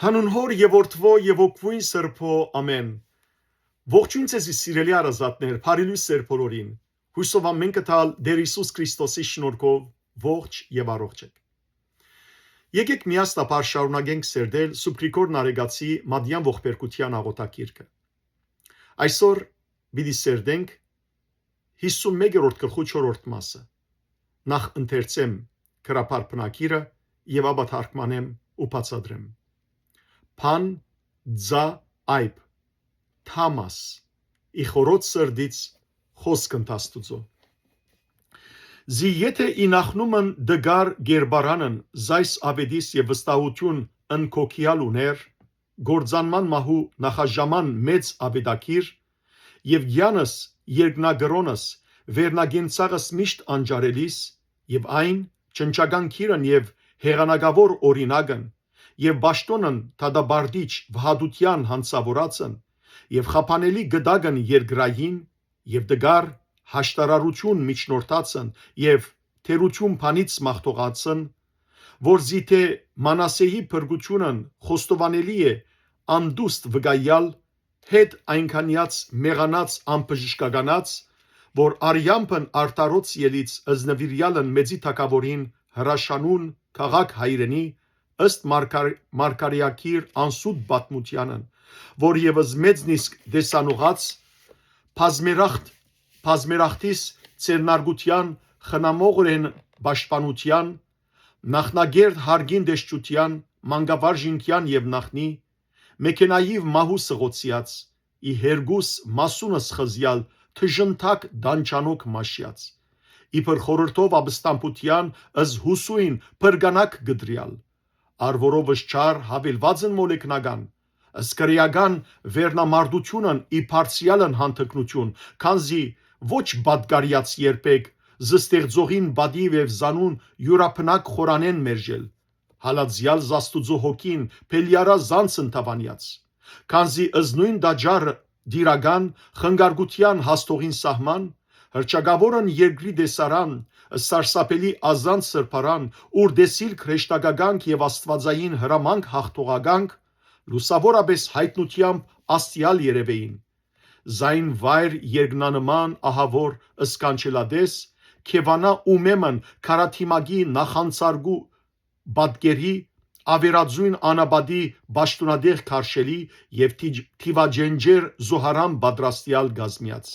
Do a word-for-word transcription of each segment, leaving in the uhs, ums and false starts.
Տանուն Հօր եւ Որդւոյ եւ Հոգւոյն Սրբոյ, ամէն։ Ողջոյն ձեզի, սիրելի հարազատներ, բարի լոյս ձեր բոլորին։ Յոյսով ամէն կը տալ Տէր Յիսուս Քրիստոսի շնորհքով ողջ եւ առողջ եք։ Եկեք միասնաբար շարունակենք սերտել Սուրբ Գրիգոր Նարեկացի Մատեան ողբերգութեան աղօթագիրքը։ Այսօր պիտի սերտենք հիսուն մեկերորդ գլխու չորրորդ մասը։ Նախ ընթերցեմ գրաբար բնագիրը եւ ապա թարգմանեմ ու բացատրեմ։ Բան ձա այբ, թամաս, ի խորոց սրտից խօսք ընդ Աստուծոյ։ Զի եթէ ի նախնումն դգար գերբարանն զայս աւետիս եւ վստահութիւն ընկոքեալ ուներ, գործանման մահու նախաժաման մեծ աւետագիր եւ կեանս երկնակրօնս, վերնակենցաղս միշտ անջարելիս, եւ այն չնչական գիրն եւ հեղանակաւոր օրինակն, եւ պաշտօնն դատապարտիչ վհատութեան յանցաւորածն, եւ խափանելի գտակն երկրային, եւ դգար հաշտարարութիւն միջնորդածն, եւ թերութիւն բանից մաղթողածն, որ զի թէ Մանասեի փրկութիւնն խոստովանելի է անդուստ վկայեալ, հետ այնքանեաց մեղանաց անբժշկականաց, որ արեամբն արդարոց ելից ըզնվիրեալն մեծի թագաւորին հրաշանուն քաղաք հայրենի, ըստ մարգար-, մարգարեակիր անսուտ պատմութեանն, որ եւս մեծ նիսկ տեսանողած, բազմերախտ, բազմերախտիս ձեռնարկութեան խնամողորեն պաշտպանութեան, նախնագերդ հարգին դեշչութեան, մանկավարժինքեան եւ նախնի, մեքենայիւ մահու սղոցեաց, ի հերկուս մասունս խզեալ, թժնթակ դանչանոք մաշեաց, իբր խորհրդով ապստամբութեան ըզ հուսույն փրկանակ կտրեալ, արվորովս չար հավելուածն մոլեգնական, սկրեական վերնամարդութիւնն ի բարձեալն հանդգնութիւն, քանզի ոչ պատկարեաց երբեք զստեղծողին պատիւ եւ զանուն յուրաբնակ խորանէն մերժել, հալածեալ զաստուծո հոգին, փելիարա զանցն թաւանեաց, քանզի ըզնոյն տաճար դիրական խնկարկութեան հաստողին սահման, հրճակաւորն երկրի տեսարան, սարսափելի ազանց սրբարան, ուր տեսիլ հրեշտակականք եւ աստուածային հրամանք հաղթողականք, լուսաւորապէս յայտնութեամբ աստիալ երեւէին։ Զայն վայր երկնանման ահաւոր սքանչելատես, քեվանայ ումեմն քարաթիմակի նախանցարգու պատկերի, աւերածոյն անապատի պաշտօնատեղ քարշելի եւ թիջ-, թիվաճենճեր զոհարան պատրաստեալ կազմեաց։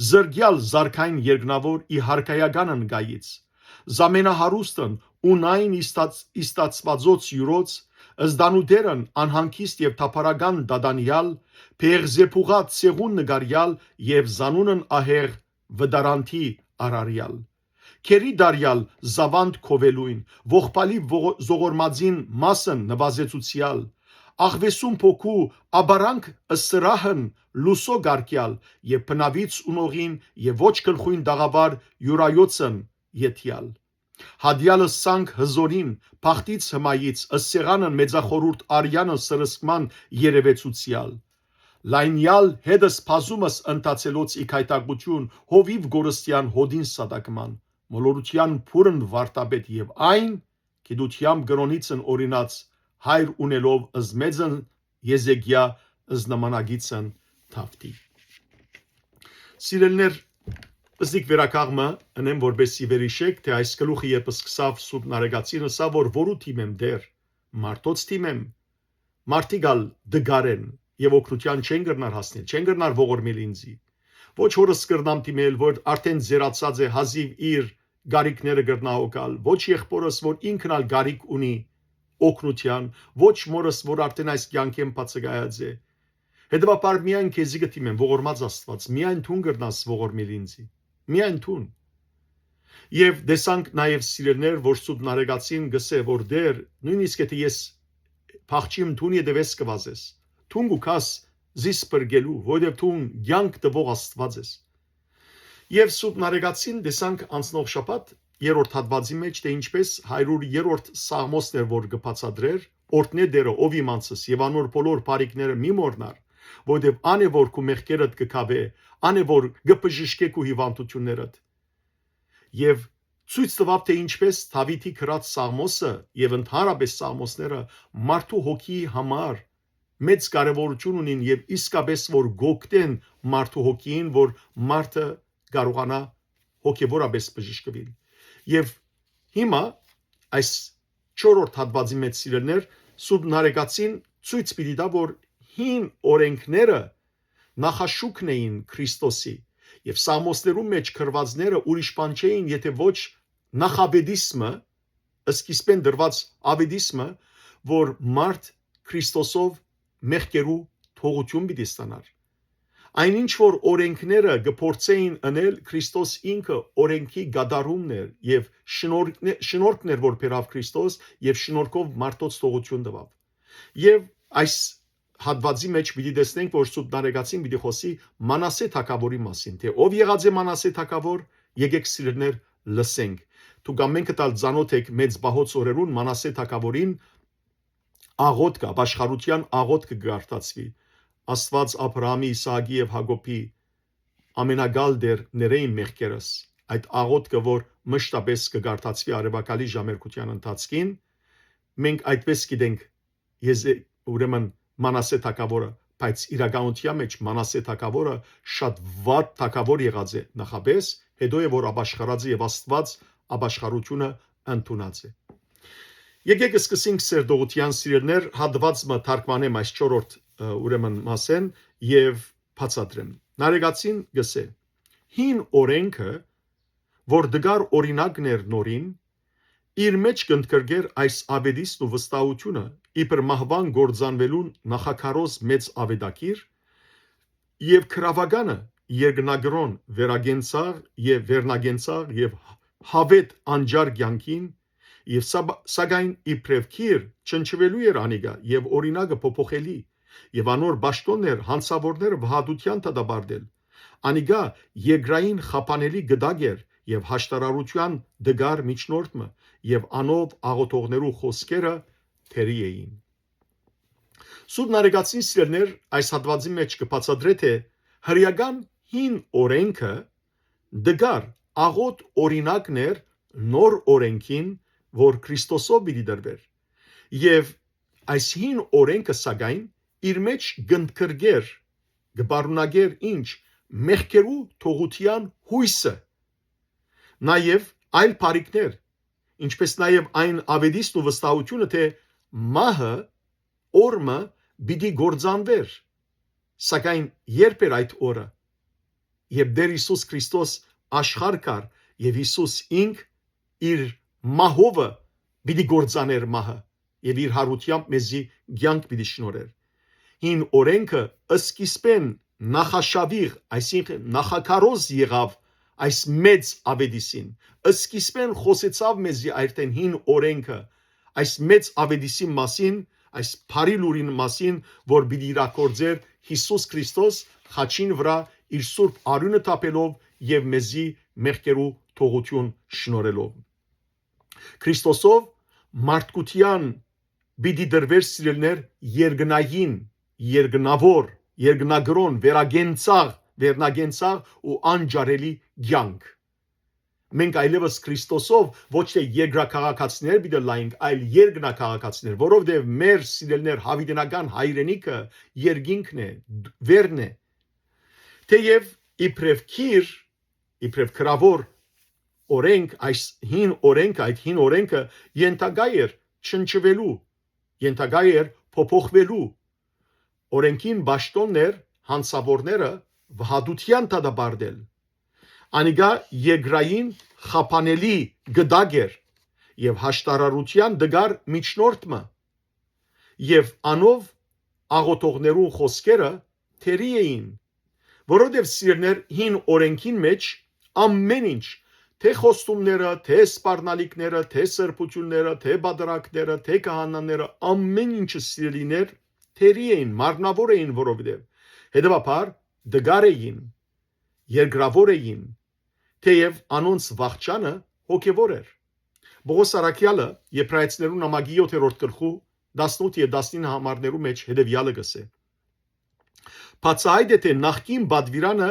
Զրկեալ զարգայն երկնաւոր ի հարկայականն գայից, զամենահարուստն ու նայն իստած-, իստացվածոց յուրոց, զդանուտերն անհանգիստ եւ թափառական դատանեալ, Պեղզեփուղա ցեղուն նկարեալ եւ զանունն ահեղ վտարանթի արարեալ։ Քերի դարեալ զաւանդ քովելույն, ողբալի ողո-, զողորմածին մասն նվազեցուցեալ, աղվեսուն փոքու աբարանք սրահն լուսո կարկեալ եւ բնաւից ունողին եւ ոչ գլխույն տաղավար յուրայոցն եթեալ։ Հատեալս սանք հզորին, բախտից հմայից, ըսեղանն մեծախորհուրդ արյանը սրսկման երևեցուցեալ։ Լայնյալ հետս բազումս ընթացելոց ի քայտակություն հովիվ գորստեան հոդին սատակման, մոլորութեան փուրն վարտապետ եւ այն, գիտութեամբ կրոնիցն օրինած, հայր ունելով ըզմեծն Եզեկիա, ըզնամանակիցն Դավթի։ Սիրելիներ, ըսիկ վերակաղ մը ընեմ, որպեսզի վերհիշեք, թէ այս գլուխը երբ սկսաւ Սուրբ Նարեկացին, ըսաւ, որ որու թիմեմ դեր, մարդոց թիմեմ, մարդիկ ալ դգար են եւ օգնութեան չեն կրնար հասնել, չեն կրնար ողորմել ինձի։ Ոչ հորս կրնամ թիմել, որ արդեն զերացած է, հազիւ իր գարիքները կրնայ օգալ, ոչ եղբորս, որ ինքն ալ գարիք ունի օգնութեան, ոչ մորս, որ արդեն այս կեանքէն բացակայած է։ Հետեւաբար միայն քեզի կը թիմեմ, ողորմած Աստուած, միայն դուն կրնաս ողորմել ինձի։ Միայն դուն։ Եւ տեսանք նաեւ, սիրելիներ, որ Սուրբ Նարեկացին գսէ, որ դեր, նոյնիսկ եթէ ես փախչիմ, դուն ետեւես կը վազես, դուն կու գաս զիս փրկելու, որովհետեւ դուն կեանք տվող Աստուած ես։ Եւ Սուրբ Նարեկացին տեսանք անցնող շաբաթ երրորդ հատվածի մեջ, թէ ինչպես հարյուր երրորդ սաղմոսն էր, որ կը բացատրեր, օրհնէ Տերը, ով իմ անձս, եւ անոր բոլոր բարիքները մի մոռնար, որովհետեւ ան է, որ քու մեղքերդ կը քաւէ, ան է, որ կը բժշկէ քու հիւանդութիւններդ։ Եւ ցոյց տուաւ, թէ ինչպէս Դաւիթի գրած Սաղմոսը եւ ընդհանրապէս Սաղմոսները մարդու հոգիի համար մեծ կարեւորութիւն ունին եւ իսկապէս որ կօգնեն մարդու հոգիին, որ մարդը կարողանայ հոգեւորապէս բժշկուիլ։ Եւ հիմա այս չորրորդ հատուածի մէջ, սիրելիներ, Սուրբ Նարեկացին ցոյց պիտի տայ, որ հին օրէնքները նախաշուքն էին Քրիստոսի, եւ Սաղմոսներուն մէջ գրուածները ուրիշ բան չէին, եթէ ոչ նախաւետիսմը, սկիզբէն դրուած աւետիսմը, որ մարդ Քրիստոսով մեղքերու թողութիւն պիտի ստանար։ Այն ինչ որ օրէնքները կը փորձէին ընել, Քրիստոս ինքը օրէնքի կատարումն էր եւ շնորհքն է-, շնորհքն էր, որ բերաւ Քրիստոս, եւ շնորհքով մարդոց թողութիւն տուաւ։ Եւ այս հատուածի մէջ պիտի տեսնենք, որ Սուրբ Նարեկացին պիտի խօսի Մանասէ թագաւորի մասին, թէ ով եղած է Մանասէ թագաւոր, եկեք, սիրելիներ, լսենք։ Դուք ամենքդ ալ ծանօթ էք մեծ պահոց օրերուն Մանասէ թագաւորին աղօթքը, ապաշխարութեան աղօթքը կը կարդացուի։ Աստուած Աբրահամի, Իսահակի եւ Յակոբի, ամենակալ Տէր, ներէ իմ մեղքերս։ Այդ աղօթքը, որ մշտապէս կը կարդացուի արեւակալի ժամերգութեան ընթացքին, մենք այդպէս գիտենք, ես, ուրեմն, Մանասէ թագաւորը, բայց իրականութեան մէջ Մանասէ թագաւորը շատ վատ թագաւոր եղած է նախապէս, հետո է որ ապաշխարած է եւ Աստուած ապաշխարութիւնը ընդունած է։ Եկեք սկսենք, սեր Դողութեան, սիրելիներ, հատուած մը թարգմանեմ այս չորրորդ, ը, ուրեմն, մասէն եւ բացատրեմ։ Նարեկացին գսէ. հին օրէնքը, որ դկար օրինակներ նորին, իր մէջ կընդգրկեր այս աւետիսն ու վստահութիւնը, իբր մահուան կործանուելուն նախաքարոզ մեծ աւետագիր, եւ գրաւականը երկնակրօն վերակենցաղ եւ վերնակենցաղ եւ հավետ անճար կեանքին, եւ սա-, սակայն իբրեւ գիր չնչուելու էր անիկա, եւ օրինակը փոփոխելի, եւ անոր պաշտօնն էր հանցաւորները վհատութեան դատապարտել։ Անիկա երկրային խափանելի գտակ էր եւ հաշտարարութեան դկար միջնորդ մը, եւ անով աղօթողներու խօսքերը թերի էին։ Սուրբ Նարեկացին, սիրելիներ, այս հատուածի մէջ կը բացատրէ, թէ հրեական հին օրէնքը դկար աղոտ օրինակներ նոր օրէնքին, որ Քրիստոսով պիտի տրուէր։ Եւ այս հին օրէնքը, սակայն, իր մէջ կ'ընդգրկեր, կը պարունակեր ինչ, մեղքերու թողութեան յոյսը, նաեւ այլ բարիքներ, ինչպէս նաեւ այն աւետիսն ու վստահութիւնը, թէ մահը օր մը պիտի կործանուէր, սակայն ե՞րբ էր այդ օրը, երբ Տէր Յիսուս Քրիստոս աշխարհ գար եւ Յիսուս ինք իր մահովը պիտի կործանէր մահը եւ իր յարութեամբ մեզի կեանք պիտի շնորհէր։ Հին օրէնքը սկիզբէն նախաշավիղ, այսինքն նախակարոզ եղաւ այս մեծ աւետիսին։ Սկիզբէն խօսեցաւ մեզի արդեն հին օրէնքը, այս մեծ աւետիսին մասին, այս բարի լուրին մասին, որ պիտի իրագործէր Յիսուս Քրիստոս խաչին վրայ իր սուրբ արիւնը թափելով եւ մեզի մեղքերու թողութիւն շնորհելով։ Քրիստոսով մարդկութեան պիտի տրուէր, սիրելիներ, երկնային, երկնաւոր, երկնակրօն, վերակենցաղ, վերնակենցաղ ու անջարելի կեանք։ Մենք այլեւս Քրիստոսով ոչ թե երկրաքաղաքացիներ պիտի լայենք, այլ երկնաքաղաքացիներ, որովհետեւ մեր, սիրելիներ, յաւիտենական հայրենիքը երկինքն է, դ-, վերն է։ Թէեւ իբրեւ գիր, իբրեւ գրաւոր օրենք, այս հին օրենք, այդ հին օրենքը ենթակայ էր չնչուելու, ենթակայ էր փոփոխուելու։ Օրենքին պաշտոնն էր հանցաւորները վհատութեան դատապարտել։ Անիկա երկրային խափանելի գտակ էր եւ հաշտարարութեան դկար միջնորդ մը, եւ անով աղոթողներուն խօսքերը թերի էին, որովհետեւ, սիրներ, հին օրենքին մէջ ամեն ինչ, թէ խոստումները, թէ սպառնալիքները, թէ սրբությունները, թէ պատարագները, թէ քահանաները, ամեն ինչը, սիրելիներ, թերի էին, մարմնաւոր էին, որովհետեւ, հետեւաբար, դկար էին, երկրաւոր էին, թէեւ անոնց վախճանը հոգեւոր էր։ Պողոս առաքեալը Եբրայեցիներուն նամակի յոթերորդ գլխու տասնութ եւ տասնինը համարներու մէջ հետեւեալը կ'ըսէ. «Բացայայտ է, թէ նախկին պատուիրանը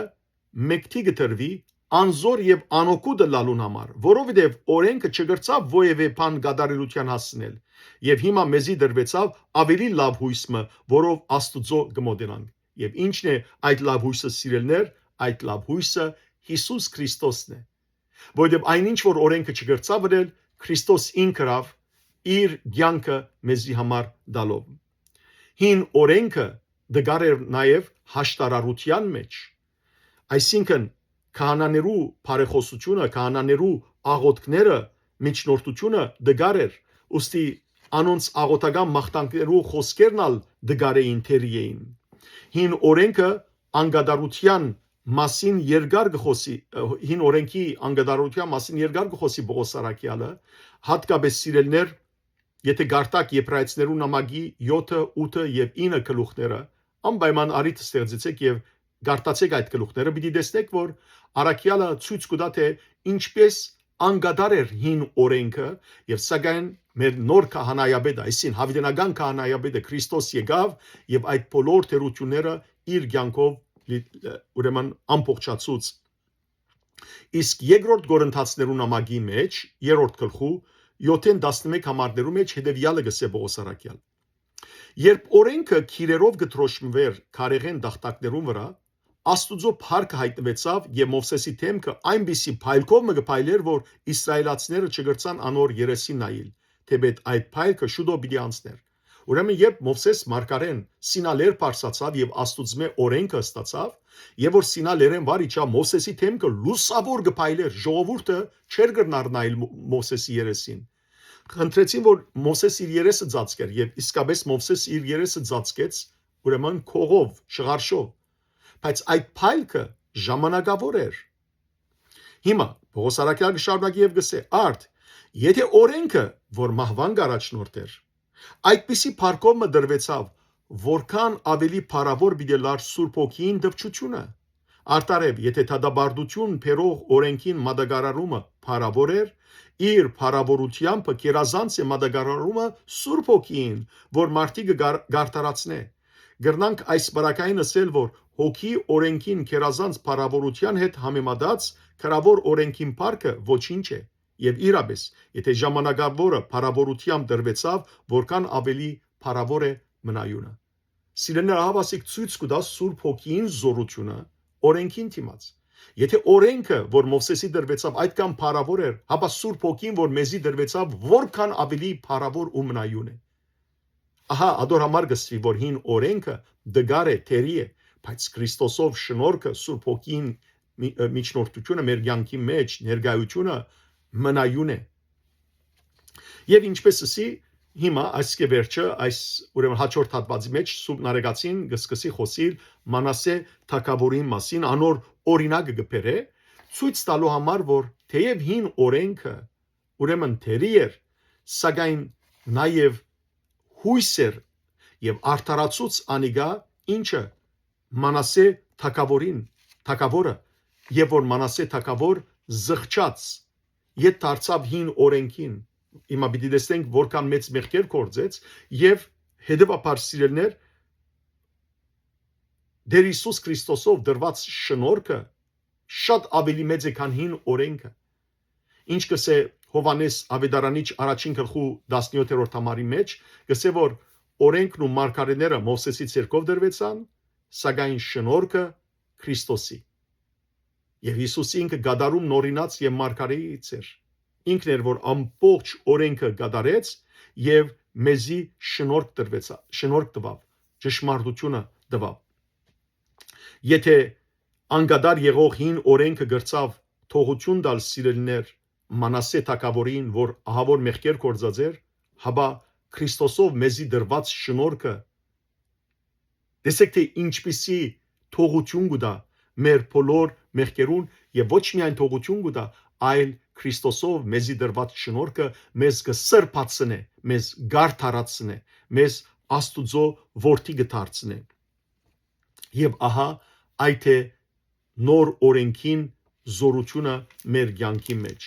մեկդի կը տրուի անզօր եւ անօգուտ ըլլալուն համար, որովհետեւ օրէնքը չկրցաւ որեւէ բան կատարելութեան հասցնել, եւ հիմա մեզի տրուեցաւ աւելի լաւ յոյս մը, որով Աստուծոյ կը մօտենանք։ Եւ ի՞նչն է այդ լաւ յոյսը, սիրելիներ, այդ լաւ յոյսը Յիսուս Քրիստոսն է։ Որովհետեւ այն ինչ որ օրէնքը չկրցաւ ըլել, Քրիստոս ինք ըրաւ իր կեանքը մեզի համար տալով։ Հին օրէնքը դգար էր նաեւ հաշտարարութեան մէջ, այսինքն՝ քահանաներու բարեխօսութիւնը, քահանաներու աղօթքները, միջնորդութիւնը դգար էր, ուստի անոնց աղօթական մաղթանքներու խօսքերն ալ դգար էին, թերի էին։ Հին օրէնքը անկատարութեան մասին երկար կը խօսի, ը, հին օրէնքի անկատարութեան մասին երկար կը խօսի Պողոս առաքեալը, հատկապես, սիրելիներ, եթե գարտակ Եբրայեցիներու նամակի յոթը, ութը եւ ինը գլուխները, անպայման առիթ ստեղծեցեք եւ գարտացեք այդ գլուխները, պիտի տեսնեք, որ առաքեալը ցոյց կու տայ, թէ ինչպէս անկատար էր հին օրէնքը, եւ սակայն մեր նոր քահանայապետը, այսինքն՝ յաւիտենական քահանայապետը Քրիստոս եկաւ եւ այդ բոլոր թերութիւնները իր կեանքով լի-, ուրեմն ամբողջացուց։ Իսկ երկրորդ Կորինթացիներու նամակի մէջ, երրորդ գլխու, յոթէն տասնմէկ համարներու մէջ հետեւեալը կ'ըսէ Պողոս առաքեալ. «Երբ օրէնքը գիրերով կը դրոշմուէր քարեղէն տախտակներուն վրայ, Աստուծոյ փառքը յայտնուեցաւ եւ Մովսէսի դէմքը այնպիսի փայլքով մը կը փայլէր, որ իսրայելացիները չկրցան անոր երեսին նայիլ, թէպէտ այդ փայլքը շուտով պիտի անցնէր»։ Ուրեմն, երբ Մովսէս մարգարէն Սինա լեռ բարձրացաւ եւ Աստուծմէ օրէնքը ստացաւ, եւ որ Սինա լեռէն վար իջաւ, Մովսէսի դէմքը լուսաւոր կը փայլէր, ժողովուրդը չէր կրնար նայիլ Մո-, Մովսէսի երեսին։ Խնդրեցին, որ Մովսէս իր երեսը ծածկեր, եւ իսկապես Մովսէս իր երեսը ծածկեց, ուրեմն՝ քողով, շղարշով։ Բայց այդ փայլքը ժամանակաւոր էր։ Հիմա Պողոս առաքեալ կը շարունակի եւ կ'ըսէ. «Արդ, եթե օրէնքը, որ մահուան կ'առաջնորդէր, այդպիսի փառքով մը տրուեցաւ, որքան աւելի փառաւոր պիտի ըլլար Սուրբ Հոգիին տպչութիւնը։ Արդարեւ, եթե դատապարտութիւն բերող օրէնքին մատակարարումը փառաւոր էր, իր փառաւորութեամբը գերազանց է մատակարարումը Սուրբ Հոգիին, որ մարդիկը կար-, կ'արդարացնէ։ Կրնանք այս պարագային ըսել, որ Հոգի օրէնքին գերազանց փառաւորութեան հետ համեմատած՝ գրաւոր օրէնքին փառքը ոչինչ է։ Եւ իրապէս, եթե ժամանակաւորը փառաւորութեամբ տրուեցաւ, որքան աւելի փառաւոր է մնայունը»։ Սիրելիներ, ահա ասիկ ցոյց կու տայ Սուրբ Հոգիին զօրութիւնը օրէնքին դիմաց։ Եթե օրէնքը, որ Մովսէսի տրուեցաւ, այդքան փառաւոր էր, հապա Սուրբ Հոգին, որ մեզի տրուեցաւ, որքան աւելի փառաւոր ու մնայուն է։ Ահա ատոր համար կ'ըսուի, որ հին օրէնքը դգար է, թերի է, բայց Քրիստոսով շնորհքը, Սուրբ Հոգին մի-, ը, միջնորդությունը մեր կեանքի մէջ, ներկայությունը մնայուն է։ Եւ ինչպես ըսի, հիմա այս կը վերջը, այս, ուրեմն, հաջորդ հատուածի մէջ Սուրբ Նարեկացին կը սկսի խօսիլ Մանասէ թագաւորին մասին, անոր օրինակը կը բերէ, ցոյց տալու համար, որ թէեւ հին օրէնքը, ուրեմն, թերի էր, սակայն նաեւ յոյս էր, եւ արդարացուց անիկա, ինչը Մանասէ թագաւորին, թագաւորը, եւ որ Մանասէ թագաւոր զղջաց, ետ դարձաւ հին օրէնքին։ Հիմա պիտի տեսնենք, որքան մեծ մեղքեր գործեց, եւ հետեւաբար, սիրելիներ, Տեր Յիսուս Քրիստոսով տրուած շնորհքը շատ աւելի մեծ է, քան հին օրէնքը։ Ինչ կ'ըսէ Յովհաննէս Աւետարանիչ առաջին գլխու տասնեօթերորդ համարի մէջ, կ'ըսէ, որ օրէնքն ու մարգարէները Մովսէսի ձեռքով տրուեցան, սակայն շնորհքը՝ Քրիստոսի։ Եւ Յիսուս ինքը կատարումն, օրինաց եւ մարգարէից էր։ Ինքն էր, որ ամբողջ օրէնքը կատարեց եւ մեզի շնորհք տրվեցա-, շնորհք տուաւ, ճշմարտությունը տուաւ։ Եթե անկատար եղող հին օրէնքը կրցաւ թողութիւն տալ, սիրելիներ, Մանասէ թագաւորին, որ ահաւոր մեղքեր գործած էր, հապա Քրիստոսով մեզի տրուած շնորհքը, տեսեք, թէ ինչպիսի թողութիւն կու տայ մեր բոլոր մեղքերուն, եւ ոչ միայն թողութիւն կու տայ, այլ Քրիստոսով մեզի տրուած շնորհքը մեզ կը սրբացնէ, մեզ կ'արդարացնէ, մեզ Աստուծոյ որդի կը դարձնէ։ Եւ ահա այդ է նոր օրէնքին զօրութիւնը մեր կեանքի մէջ։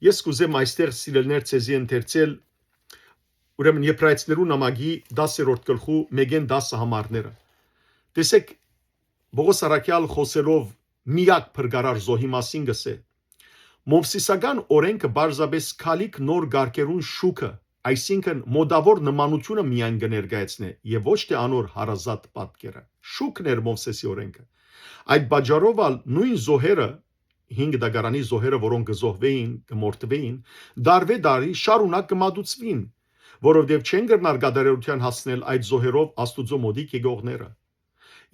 Ես կ'ուզեմ այստեղ, սիրելիներ, ձեզի ընթերցել, ուրեմն, Եբրայեցիներու նամակի դասերորդ գլխու մէկէն տասը համարները։ Տեսեք, Պողոս առաքեալ, խօսելով միակ փրկարար զոհի մասին կ'ըսէ. Մովսիսական օրէնքը պարզապէս քալիք նոր կարգերուն շուքը, այսինքն մօտաւոր նմանութիւնը միայն կը ներկայացնէ եւ ոչ թէ անոր հարազատ պատկերը։ Շուքն էր Մովսէսի օրէնքը։ Այդ պատճառով ալ նոյն զոհերը, հինգ դագարանի զոհերը, որոնք կը զոհուէին, կը մորթուէին, դարուէ դարի շարունակ կը մատուցուին, որովհետեւ չեն կրնար կատարելութեան հասնել այդ զոհերով Աստուծոյ մօտիկ եկողները։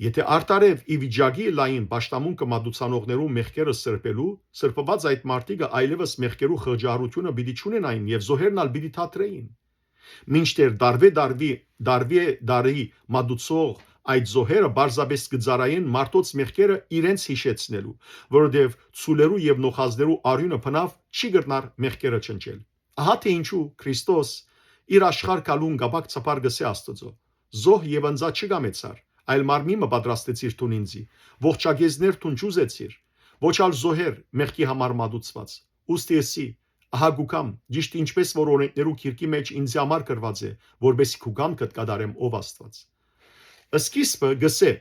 Եթէ արդարեւ ի վիճակի ըլլային պաշտամունքը մատուցանողներու մեղքերը սրբելու, սրբուած այդ մարդիկը այլեւս մեղքերու խղճահարութիւնը պիտի չունենային եւ զոհերն ալ պիտի թատրէին։ Մինչդեռ դարուէ դարուի, դարուէ դարի մատուցող այդ զոհերը պարզապէս կը ծառայեն մարդոց մեղքերը իրենց յիշեցնելու, որովհետեւ ցուլերու եւ նոխազներու արիւնը բնաւ չի կրնար մեղքերը չնչել։ Ահա թէ ինչու Քրիստոս իր աշխարհ գալուն կապակցաբար կ'ըսէ Աստուծոյ. «Զոհ եւ ընծայ չկամեցար, այլ մարմին մը պատրաստեցիր դուն ինծի, ողջակեզներ դուն չուզեցիր, ոչ ալ զոհեր մեղքի համար մատուցուած։ Ուստի ըսի, ահա կու գամ, ճիշդ ինչպէս որ օրէնքներու գիրքի մէջ ինծի համար գրուած է, որպէսզի քու կամքդ կատարեմ, ով Աստուած»։ Սկիզբը կ'ըսէ.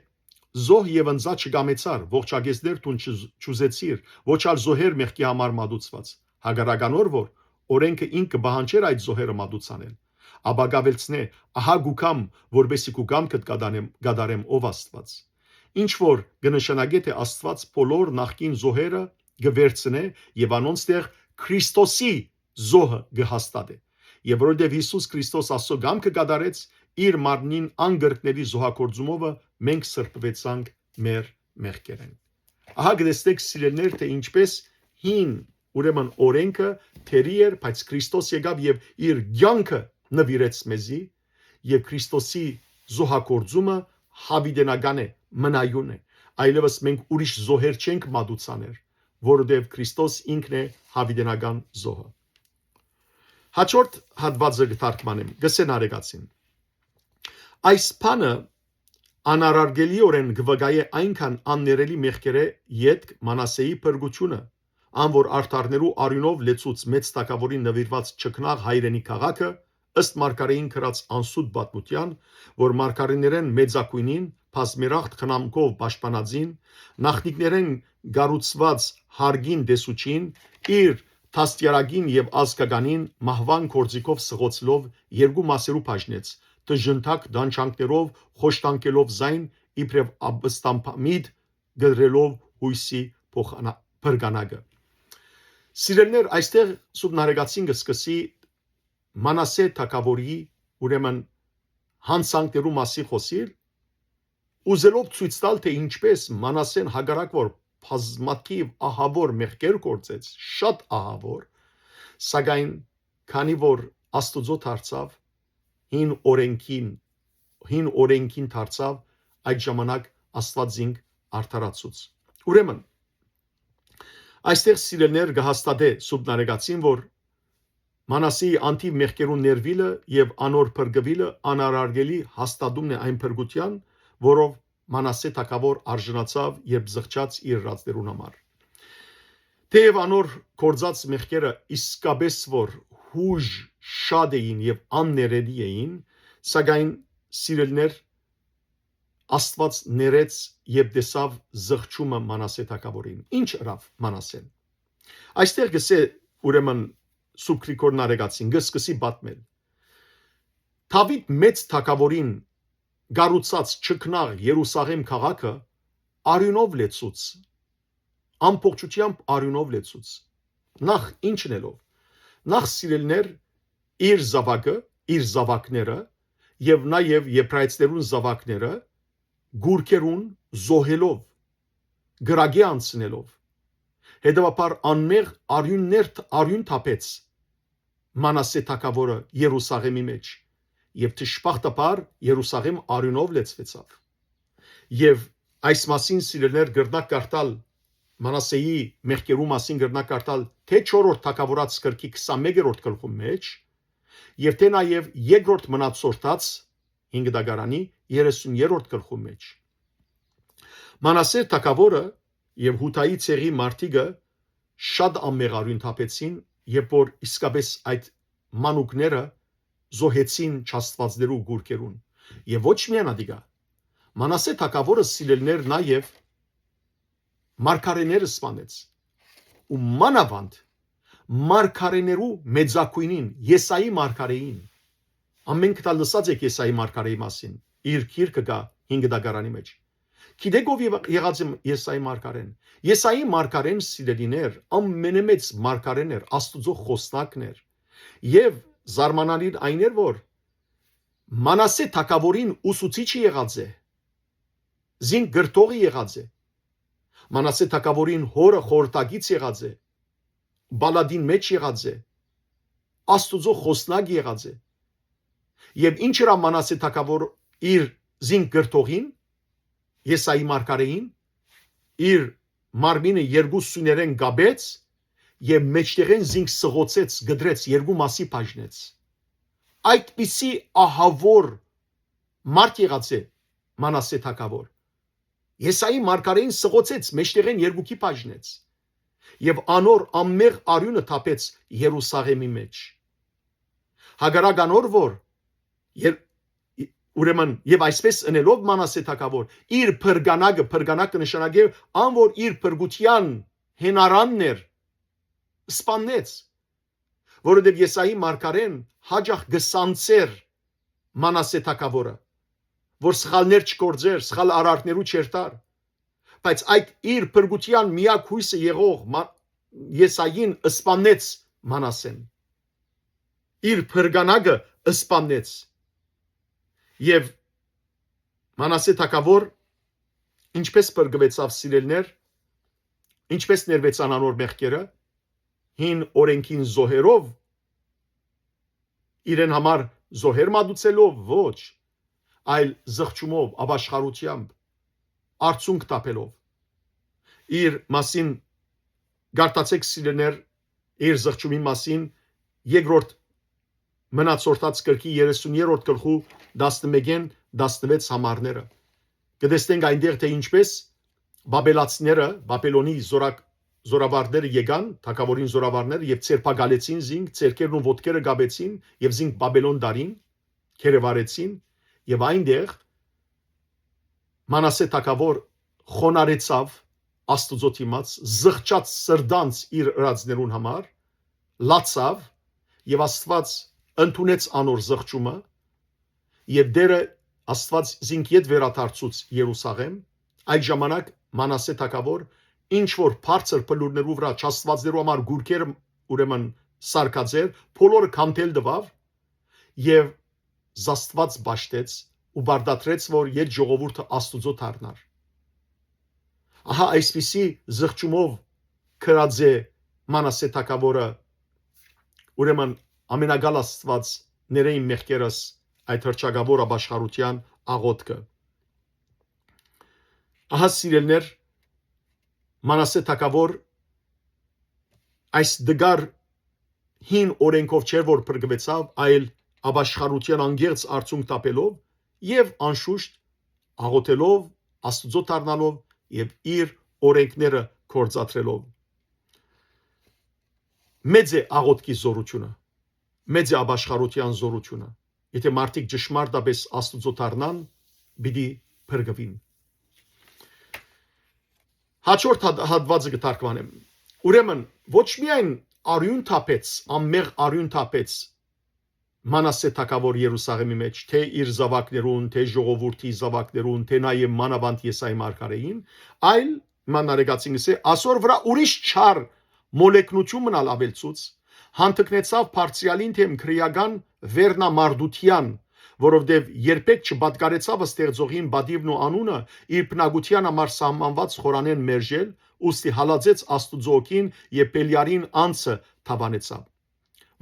«Զոհ եւ ընծայ չկամեցար, ողջակեզներ դուն չուզ-, չուզեցիր, ոչ ալ զոհեր մեղքի համար մատուցուած»։ Հակառակ անոր որ օրէնքը ինք կը պահանջէր այդ զոհերը մատուցանել, ապա կ'աւելցնէ. «Ահա կու գամ, որպէսզի քու կամքդ կատարեմ, կատարեմ, ով Աստուած»։ Ինչ որ կը նշանակէ թէ Աստուած բոլոր նախկին զոհերը կը վերցնէ եւ անոնց տեղ Քրիստոսի զոհը կը հաստատէ։ Եւ որովհետեւ Յիսուս Քրիստոս Աստուծոյ կամքը կատարեց, իր մարմնին անկրկնելի զոհագործումովը մենք սրբուեցանք մեր մեղքերէն։ Ահա կը տեսնեք, սիրելիներ, թէ ինչպէս հին, ուրեմն օրէնքը թերի էր, բայց Քրիստոս եկաւ եւ իր կեանքը նուիրեց մեզի, եւ Քրիստոսի զոհագործումը յաւիտենական է, մնայուն է։ Այլեւս մենք ուրիշ զոհեր չենք մատուցաներ, որովհետեւ Քրիստոս ինքն է յաւիտենական զոհը։ Հաջորդ հատուածը կը թարգմանեմ, կ'ըսէ Նարեկացին. «Այս բանը անարարգելիօրէն կը վկայէ այնքան աններելի մեղքերէ ետք Մանասեի փրկութիւնը, ան որ արդարներու արիւնով լեցուց մեծ թագաւորին նուիրուած չքնաղ հայրենի քաղաքը, ըստ մարգարէին գրած անսուտ պատմութեան, որ մարգարէներէն մեծագոյնին, բազմերախտ խնամքով պաշտպանածին, նախնիներէն կառուցուած հարգին տեսուչին, իր դաստիարակին եւ ազգականին մահուան գործիքով սղոցելով երկու մասերու բաժնեց, դժնդակ դանչանքներով, խոշտանգելով զայն, իբրեւ ապստամբամիտ կտրելով յոյսի փոխանա-, փրկանակը»։ Սիրելիներ, այստեղ Սուրբ Նարեկացին կը սկսի Մանասէ թագաւորի, ուրեմն, յանցանքներու մասին խօսիլ, ուզելով ցոյց տալ, թէ ինչպէս Մանասէն, հակառակ որ բազմաթիւ ահաւոր մեղքեր գործեց, շատ ահաւոր, սակայն քանի որ Աստուծոյ դարձաւ, հին օրէնքին, հին օրէնքին դարձաւ, այդ ժամանակ Աստուած զինք արդարացուց։ Ուրեմն, այստեղ, սիրելիներ, կը հաստատէ Սուրբ Նարեկացին, որ Մանասեի անթիւ մեղքերուն ներուիլը եւ անոր փրկուիլը անարարգելի հաստատումն է այն փրկութեան, որով Մանասէ թագաւոր արժանացաւ, երբ զղջաց իր ըրածներուն համար։ Թէեւ անոր գործած մեղքերը իսկապէս որ յուժ շատ էին եւ աններելի էին, սակայն, սիրելիներ, Աստուած ներեց եւ տեսաւ զղջումը Մանասէ թագաւորին։ Ի՞նչ ըրաւ Մանասէն։ Այստեղ կ'ըսէ, ուրեմն, Սուրբ Գրիգոր Նարեկացին, կը սկսի պատմել. «Դաւիթ մեծ թագաւորին կառուցած չքնաղ Երուսաղէմ քաղաքը արիւնով լեցուց, ամբողջութեամբ արիւնով լեցուց»։ Նախ ի՞նչ ընելով։ Նախ, սիրելիներ, իր զաւակը, իր զաւակները եւ նաեւ եբրայեցիներուն զաւակները կուռքերուն զոհելով, կրակէ անցնելով, հետեւաբար անմեղ արիւններ, արիւն թափեց Մանասէ թագաւորը Երուսաղէմի մէջ, եւ դժբախտաբար Երուսաղէմ արիւնով լեցուեցաւ։ Եւ այս մասին, սիրելիներ, կրնակ կարդալ, Մանասեի մեղքերու մասին կրնակ կարդալ թէ չորրորդ թագաւորաց գրքի քսանմեկերորդ գլխուն մէջ, եւ թէ նաեւ երկրորդ մնացորդաց, հինգ դագարանի երեսուն երրորդ գլխուն մէջ։ Մանասէ թագաւորը եւ Յուդայի ցեղի մարդիկը շատ անմեղ արիւն թափեցին, երբ որ իսկապէս այդ մանուկները զոհեցին չաստուածներու կուռքերուն։ Եւ ոչ միայն ատիկա, Մանասէ թագաւորը, սիրելիներ, նաեւ մարգարէներ սպանեց, ու մանաւանդ մարգարէներու մեծագոյնին, Եսայի մարգարէին։ Ամէնքը դա լսած եք Եսայի մարգարէի մասին, իր գիրքը կայ հինգ դագարանի մէջ։ Գիտեք ով եղած է Եսայի մարգարէն։ Եսայի մարգարէն, սիրելիներ, ամենամեծ մարգարէն էր, Աստուծոյ խօսնակն էր։ Եւ զարմանալին այն էր, որ Մանասէ թագաւորին ուսուցիչը եղած է, զինք կրթողը եղած է։ Մանասէ թագաւորին հօրը խորհրդակից եղած է, պալատին մէջ եղած է, Աստուծոյ խօսնակ եղած է։ Եւ ինչ ըրաւ Մանասէ թագաւոր իր զինք կրթողին, Եսայի մարգարէին, իր մարմինը երկու սյուներէն կապեց եւ մէջտեղէն զինք սղոցեց, կտրեց, երկու մասի բաժնեց։ Այդպիսի ահաւոր մարդ եղած է Մանասէ թագաւոր։ Եսայի մարգարէին սղոցեց, մէջտեղէն երկուքի բաժնեց եւ անոր անմեղ արիւնը թափեց Երուսաղէմի մէջ։ Հակառակ անոր որ, եր, ուրեմն, եւ այսպես ընելով Մանասէ թագաւոր, իր փրկանակը, փրկանակ կը նշանակէ ան, որ իր փրկութեան հենարանն էր, սպաննեց, որովհետեւ Եսայի մարգարէն յաճախ կը սանձեր Մանասէ թագաւորը, որ սխալներ չգործեր, սխալ արարքներու չերթար, բայց այդ իր փրկութեան միակ հոյսը եղող Մա-, Եսային սպաննեց Մանասէն, իր փրկանակը սպաննեց։ Եւ Մանասէ թագաւոր ինչպես փրկուեցաւ, սիրելիներ, ինչպես ներուեցան անոր մեղքերը, հին օրենքին զոհերով, իրեն համար զոհեր մատուցելով, ոչ, այլ զղջումով, ապաշխարութեամբ, արցունք թափելով։ Իր մասին կարդացէք, սիրելիներ, իր զղջումի մասին երկրորդ Մնացորդաց գրքի երեսուն երրորդ գլխու տասնմէկէն տասնվեց համարները։ Կը տեսնենք այնտեղ, թէ ինչպես Բաբելացիները, Բաբելոնի զորակ-, զորավարները եկան, թագաւորին զորավարները, եւ ձերբակալեցին զինք, ձեռքերն ու ոտքերը կապեցին եւ զինք Բաբելոն տարին, գերեվարեցին, եւ այնտեղ Մանասէ թագաւոր խոնարհեցաւ Աստուծոյ դիմաց, զղջաց սրտանց իր ըրածներուն համար, լացաւ, եւ Աստուած ընդունեց անոր զղջումը, եւ Տէրը Աստուած զինք ետ վերադարձուց Երուսաղէմ։ Այդ ժամանակ Մանասէ թագաւոր, ինչ որ բարձր բլուրներու վրայ չաստուածներու համար գուրքեր, ուրեմն, սարկած էր, բոլորը քանդել տուաւ եւ զաստուած պաշտեց ու պարտադրեց, որ ետ ժողովուրդը Աստուծոյ դառնար։ Ահա այսպիսի զղջումով կրած է Մանասէ թագաւորը, ուրեմն, ամենակալ Աստուած, ներէ իմ մեղքերս, այդ հռչակաւոր ապաշխարութեան աղօթքը։ Ահա, սիրելիներ, Մանասէ թագաւոր այս դգար հին օրենքով չէր որ փրկուեցաւ, այլ ապաշխարութեան անկեղծ արցունք թափելով եւ անշուշտ աղօթելով, Աստուծոյ դառնալով եւ իր օրենքները գործադրելով։ Մեծ է աղօթքի զորութիւնը, մեծ է ապաշխարութեան զորութիւնը։ Եթէ մարդիկ ճշմարտապէս Աստուծոյ դառնան, պիտի փրկուին։ Հաջորդ հատ-, հատուածը կը թարգմանեմ։ Ուրեմն, ոչ միայն արիւն թափեց, անմեղ արիւն թափեց Մանասէ թագաւոր Երուսաղէմի մէջ, թէ իր զաւակներուն, թէ ժողովուրդի զաւակներուն, թէ նաեւ մանաւանդ Եսայի մարգարէին, այլ, մանարեգացին գսէ, ասոր վրայ ուրիշ չար մոլեգնութիւն մնալ աւելցուց, հանդգնեցաւ բարձրյալին դէմ քրեական վերնամարդութեան, որովհետեւ երբեք չպատկարեցաւ ստեղծողին պատիւն ու անունը իր բնակութեան համար սահմանուած խորանէն մերժել, ուստի հալածեց Աստուծոյ օքին եւ Պելիարին անձը դաւանեցաւ։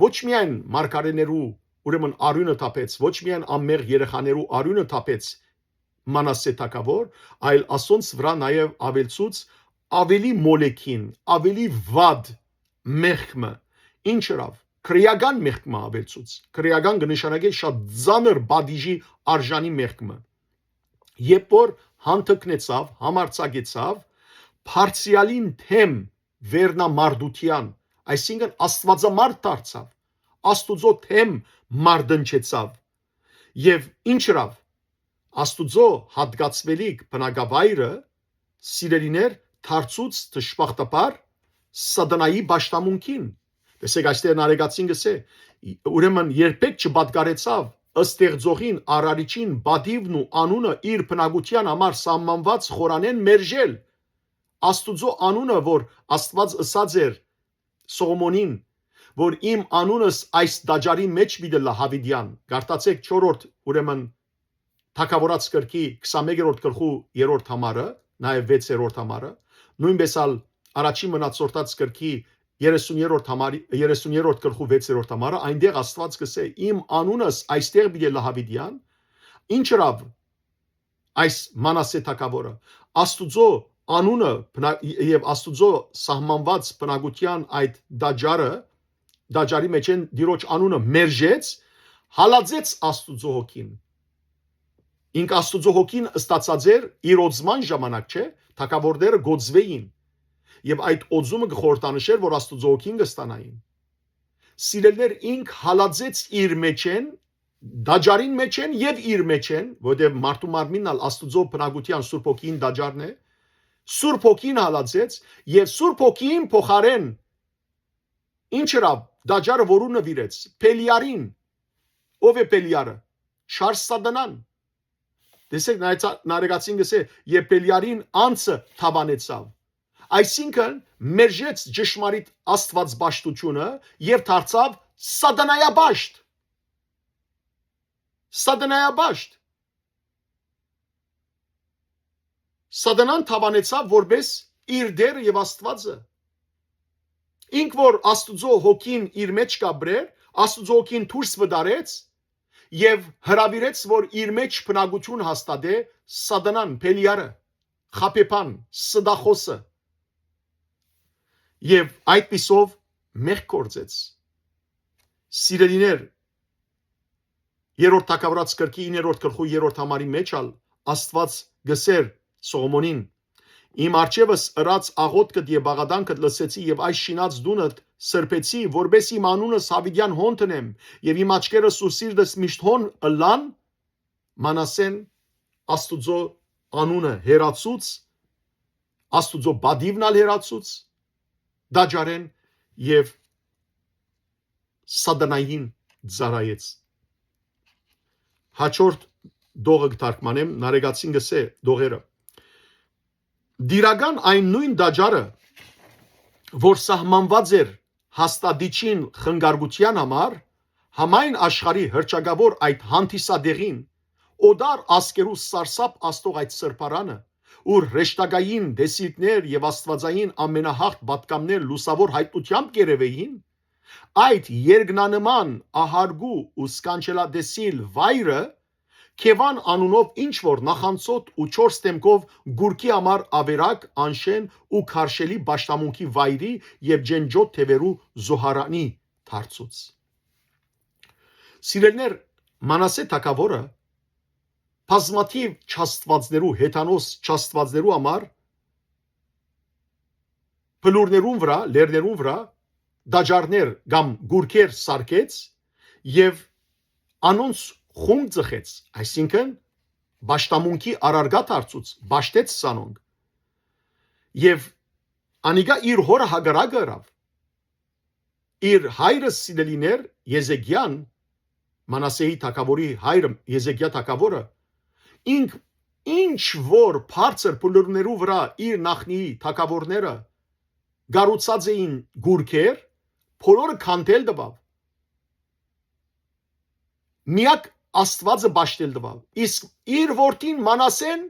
Ոչ միայն մարգարէներու, ուրեմն, արիւնը թափեց, ոչ միայն անմեղ երեխաներու արիւնը թափեց Մանասէ թագաւոր, այլ ասոնց վրայ նաեւ աւելցուց աւելի մոլեգին, աւելի վատ մեղք մը։ Ինչ ըրաւ, քրեական մեղք մը աւելցուց։ Քրեական կը նշանակէ շատ ծանր պատիժի արժանի մեղք մը։ Երբ որ հանդգնեցաւ, համարձակեցաւ, բարձրյալին դէմ վերնամարդութեան, այսինքն, աստուածամարդ դարձաւ, Աստուծոյ դէմ մարտնչեցաւ։ Եւ ինչ ըրաւ, Աստուծոյ յատկացուելիք բնակավայրը, սիրելիներ, դարձուց դժբախտաբար Սատանայի պաշտամունքին։ Տեսեք, այստեղ Նարեկացին կսէ, ուրեմն երբեք չպատկարեցաւ ստեղծողին, արարիչին, պատիվն ու անունը իր բնակության համար սահմանված խորանէն մերժել։ Աստուծոյ անունը, որ Աստուած ըսած էր Սողոմոնին, որ իմ անունս այս տաճարի մէջ պիտի լա Յաւիտեան։ Կարդացէք չորրորդ, ուրեմն, Թագաւորաց գրքի քսանմեկերորդ գլխու երրորդ համարը, նաեւ վեցերորդ համարը, նոյնպէս ալ առաջին մնացորդաց գրքի երեսուներորդ համարի, երեսուներորդ գլխու վեցերորդ համարը, այնտեղ Աստուած կսէ. «Իմ անունս այստեղ պիտի լա Յաւիտեան»։ Ինչ ըրաւ այս Մանասէ թագաւորը։ Աստուծոյ անունը բնա-, եւ Աստուծոյ սահմանուած բնակութեան այդ տաճարը, տաճարի մէջ են Տիրոջ անունը մերժեց, հալածեց Աստուծոյ հոգին։ Ինք Աստուծոյ հոգին ստացած էր իր օծման ժամանակ, չէ՞, թագաւորները գոծուէին։ Եւ այդ օծումը կը խորհրդանշէր, որ Աստուծոյ հոգին կստանային։ Սիրելիներ, ինք հալածեց իր մէջէն, տաճարին մէջէն եւ իր մէջէն, որտեղ մարդու մարմինն ալ Աստուծոյ բնակութեան Սուրբ Հոգին տաճարն է, Սուրբ Հոգին հալածեց եւ Սուրբ Հոգին փոխարէն ինչ ըրաւ, տաճարը որուն նուիրեց, Պելիարին։ Ո՞վ է Պելիարը։ Չար Սատանան։ Տեսեք, նայեցա-, Նարեկացին կսէ, եւ Պելիարին անձը թաւանեցաւ։ Այսինքն, մերժեց ճշմարիտ Աստուած պաշտությունը եւ դարձաւ Սատանայապաշտ։ Սատանայապաշտ։ Սատանան թաւանեցաւ որպես իր Տերը եւ Աստուածը։ Ինք որ Աստուծոյ հոգին իր մէջ կապրեր, Աստուծոյ հոգին դուրս վտարեց եւ հրաւիրեց, որ իր մէջ բնակութիւն հաստատէ Սատանան, Պելիարը, խաբեբան, ստախոսը։ Եւ այդպիսով մեղք գործեց։ Սիրելիներ, երրորդ թագաւորաց գրքի իններորդ գլխու երրորդ համարի մէջ ալ Աստուած գսեր Սողոմոնին. «Իմ առջեւս ըրած աղօթքդ եւ բաղադանքդ լսեցի եւ այս շինած տունդ սրբեցի, որպէս իմ անունս Յաւիտեան հոն դնեմ եւ իմ աչքերս ու սիրտս միշտ հոն ըլլան»։ Մանասեն Աստուծոյ անունը հեռացուց, Աստուծոյ պատիվն ալ հեռացուց տաճարէն եւ Սատանային ծառայեց։ Հաջորդ դողը կթարգմանեմ, Նարեկացին կսէ դողերը. «Տիրական այն նոյն տաճարը, որ սահմանուած էր հաստատիչին խնկարկութեան համար, համայն աշխարհի հռչակաւոր այդ հանդիսատեղին, օտար ազգերու սարսափ ազդող այդ սրբարանը, ուր հրեշտակային տեսիլքներ եւ աստուածային ամենահաղթ պատգամներ լուսաւոր յայտնութեամբ կ'երեւէին, այդ երկնանման ահարգու ու սքանչելատեսիլ վայրը Քեւան անունով ինչ որ նախանցոտ ու չորս դէմքով կուռքի համար աւերակ, անշէն ու քարշելի պաշտամունքի վայրի եւ ջենջոտ թեւերու զոհարանի դարձուց»։ Սիրելիներ, Մանասէ թագաւորը բազմաթիւ չաստուածներու, հեթանոս չաստուածներու համար բլուրներուն վրայ, լեռներուն վրայ տաճարներ կամ կուռքեր սարքեց եւ անոնց խումբ ձգեց, այսինքն՝ պաշտամունքի առարկայ դարձուց, պաշտեց զանոնք։ Եւ անիկա իր հօրը հակառակը ըրաւ։ Իր հայրը, սիրելիներ, Եզեկիան, Մանասեի թագաւորի հայրը, Եզեկիա թագաւորը, ինք ինչ որ բարձր բլուրներու վրայ իր նախնիի թագաւորները կառուցած էին կուռքեր, բոլորը քանդել տուաւ։ Միակ Աստուածը պաշտել տուաւ։ Իսկ իր որդին Մանասեն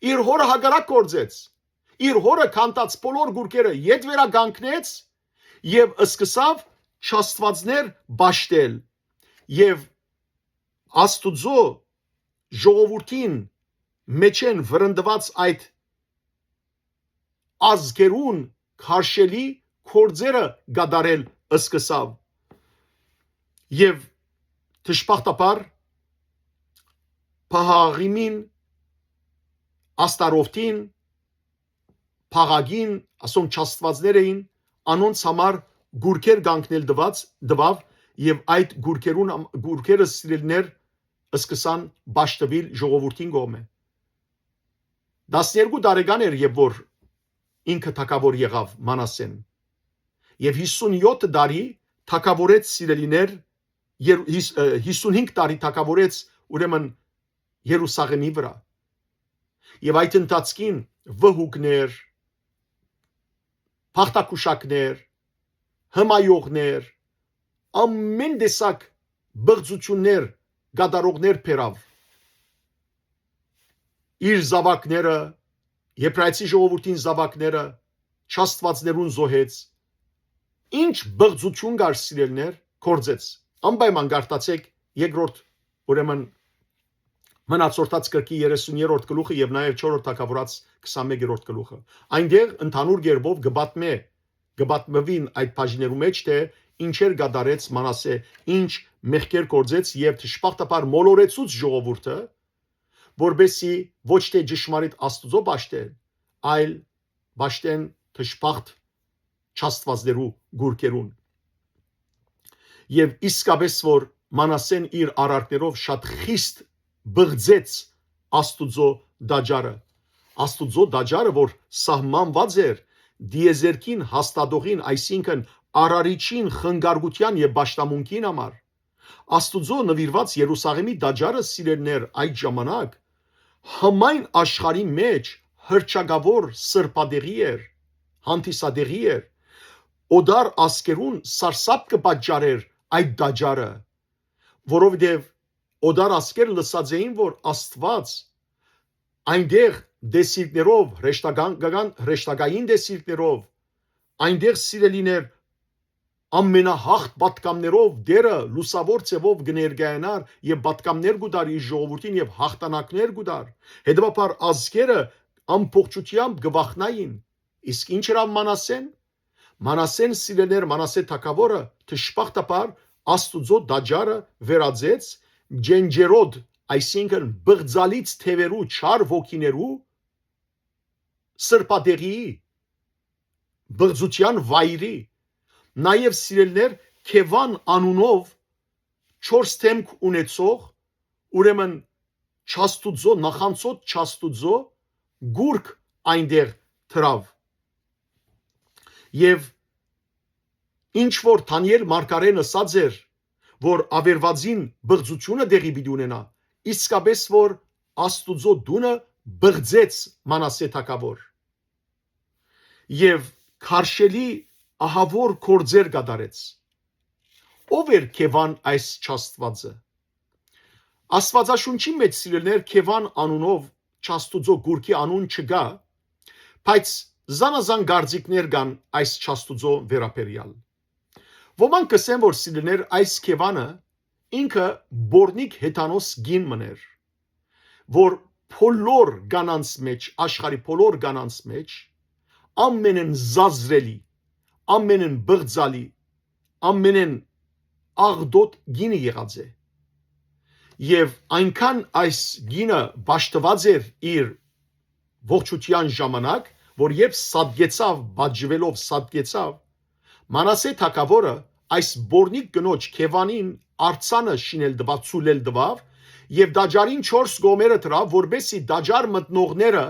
իր հօրը հակառակ գործեց։ Իր հօրը քանդած բոլոր կուռքերը ետ վերականգնեց եւ սկսաւ չաստուածներ պաշտել եւ Աստուծոյ ժողովուրդին մէջէն վրընդուած այդ ազգերուն քարշելի գործերը կատարել սկսաւ։ Եւ դժբախտաբար Փահաղիմին, Աստարովթին, Փաղագին, ասոնք չաստուածներ էին, անոնց համար գուրքեր կանգնել տված, տվավ, եւ այդ գուրքերուն համ-, գուրքերը սիրելիներ սկսան պաշտվել ժողովուրդին կողմէ։ Տասներկու տարեկան էր, երբ որ ինքը թագաւոր եղաւ Մանասէն։ Եւ հիսունեօթ տարի թագաւորեց, սիրելիներ, Եր-, հիս-, ը, հիսունհինգ տարի թագաւորեց, ուրեմն, Երուսաղէմի վրայ։ Եւ այդ ընթացքին վհուկներ, բախտակուշակներ, հմայողներ, ամէն տեսակ բղծութիւններ կատարողներ բերաւ։ Իր զաւակները, Եբրայեցի ժողովուրդին զաւակները, չաստուածներուն զոհեց։ Ինչ բղծութիւն կար, սիրելիներ, գործեց։ Անպայման կարդացէք երկրորդ, ուրեմն, Մնացորդաց գրքի երեսուներորդ գլուխը եւ նաեւ չորրորդ թագաւորաց քսանմեկերորդ գլուխը։ Այնտեղ ընդհանուր կերպով կը պատմէ, կը պատմուին այդ բաժիններու մէջ, թէ ինչեր կատարեց Մանասէ, ինչ մեղքեր գործեց եւ դժբախտաբար մոլորեցուց ժողովուրդը, որպեսզի ոչ թէ ճշմարիտ Աստուծոյ պաշտեն, այլ պաշտեն դժբախտ չաստուածներու կուռքերուն։ Եւ իսկապէս որ Մանասէն իր արարքներով շատ խիստ բղծեց Աստուծոյ տաճարը։ Աստուծոյ տաճարը, որ սահմանուած էր տիեզերքին հաստատողին, այսինքն՝ արարիչին խնկարկութեան եւ պաշտամունքին համար։ Աստուծոյ նուիրուած Երուսաղէմի տաճարը, սիրելիներ, այդ ժամանակ համայն աշխարհի մէջ հռչակաւոր սրբատեղի էր, հանդիսատեղի էր։ Օտար ազգերուն սարսափ կը պատճառէր այդ տաճարը, որովհետեւ օտար ազգեր լսած էին, որ Աստուած այնտեղ տեսիլքներով, հրեշտակական, հրեշտակային տեսիլքներով, այնտեղ, սիրելիներ, ամենահաղթ պատգամներով Տէրը լուսաւոր ձեւով կը ներկայանար եւ պատգամներ կու տար իր ժողովուրդին եւ յաղթանակներ կու տար։ Հետեւաբար ազգերը ամբողջութեամբ կը վախնային։ Իսկ ինչ ըրաւ Մանասէն։ Մանասէն, սիրելիներ, Մանասէ թագաւորը դժբախտաբար Աստուծոյ տաճարը վերածեց ջենջերոտ, այսինքն՝ բղծալից թեւերու, չար ոգիներու սրբատեղիի, բղծութեան վայրի, նաեւ, սիրելիներ, Քեւան անունով չորս դեմք ունեցող, ուրեմն, չաստուծոյ, նախանցոտ չաստուծոյ կուռք այնտեղ դրաւ։ Եւ ինչ որ Դանիէլ մարգարէն ըսած էր, որ աւերուածին բղծութիւնը տեղի պիտի ունենայ, իսկապէս որ Աստուծոյ տունը բղծեց Մանասէ թագաւոր եւ քարշելի ահաւոր գործեր կատարեց։ Ո՞վ էր Քեւան այս չաստուածը։ Աստուածաշունչի մէջ, սիրելիներ, Քեւան անունով չաստուծոյ կուռքի անուն չկայ, բայց զանազան կարծիքներ կան այս չաստուծոյ վերաբերեալ։ Ոմանք կ'ըսեն, որ, սիրելիներ, այս Քեւանը ինքը պոռնիկ հեթանոս կին մըն էր, որ բոլոր կանանց մէջ, աշխարհի բոլոր կանանց մէջ ամենէն զազրելի, ամենէն բղծալի, ամենէն աղտոտ կինը եղած է։ Եւ այնքան այս կինը պաշտուած էր իր ողջութեան ժամանակ, որ երբ սատկեցաւ, պատժուելով սատկեցաւ, Մանասէ թագաւորը այս պոռնիկ կնոջ Քեվանին արձանը շինել տուաւ, ցուլել տուաւ, եւ տաճարին չորս կողմերը դրաւ, որպեսզի տաճար մտնողները,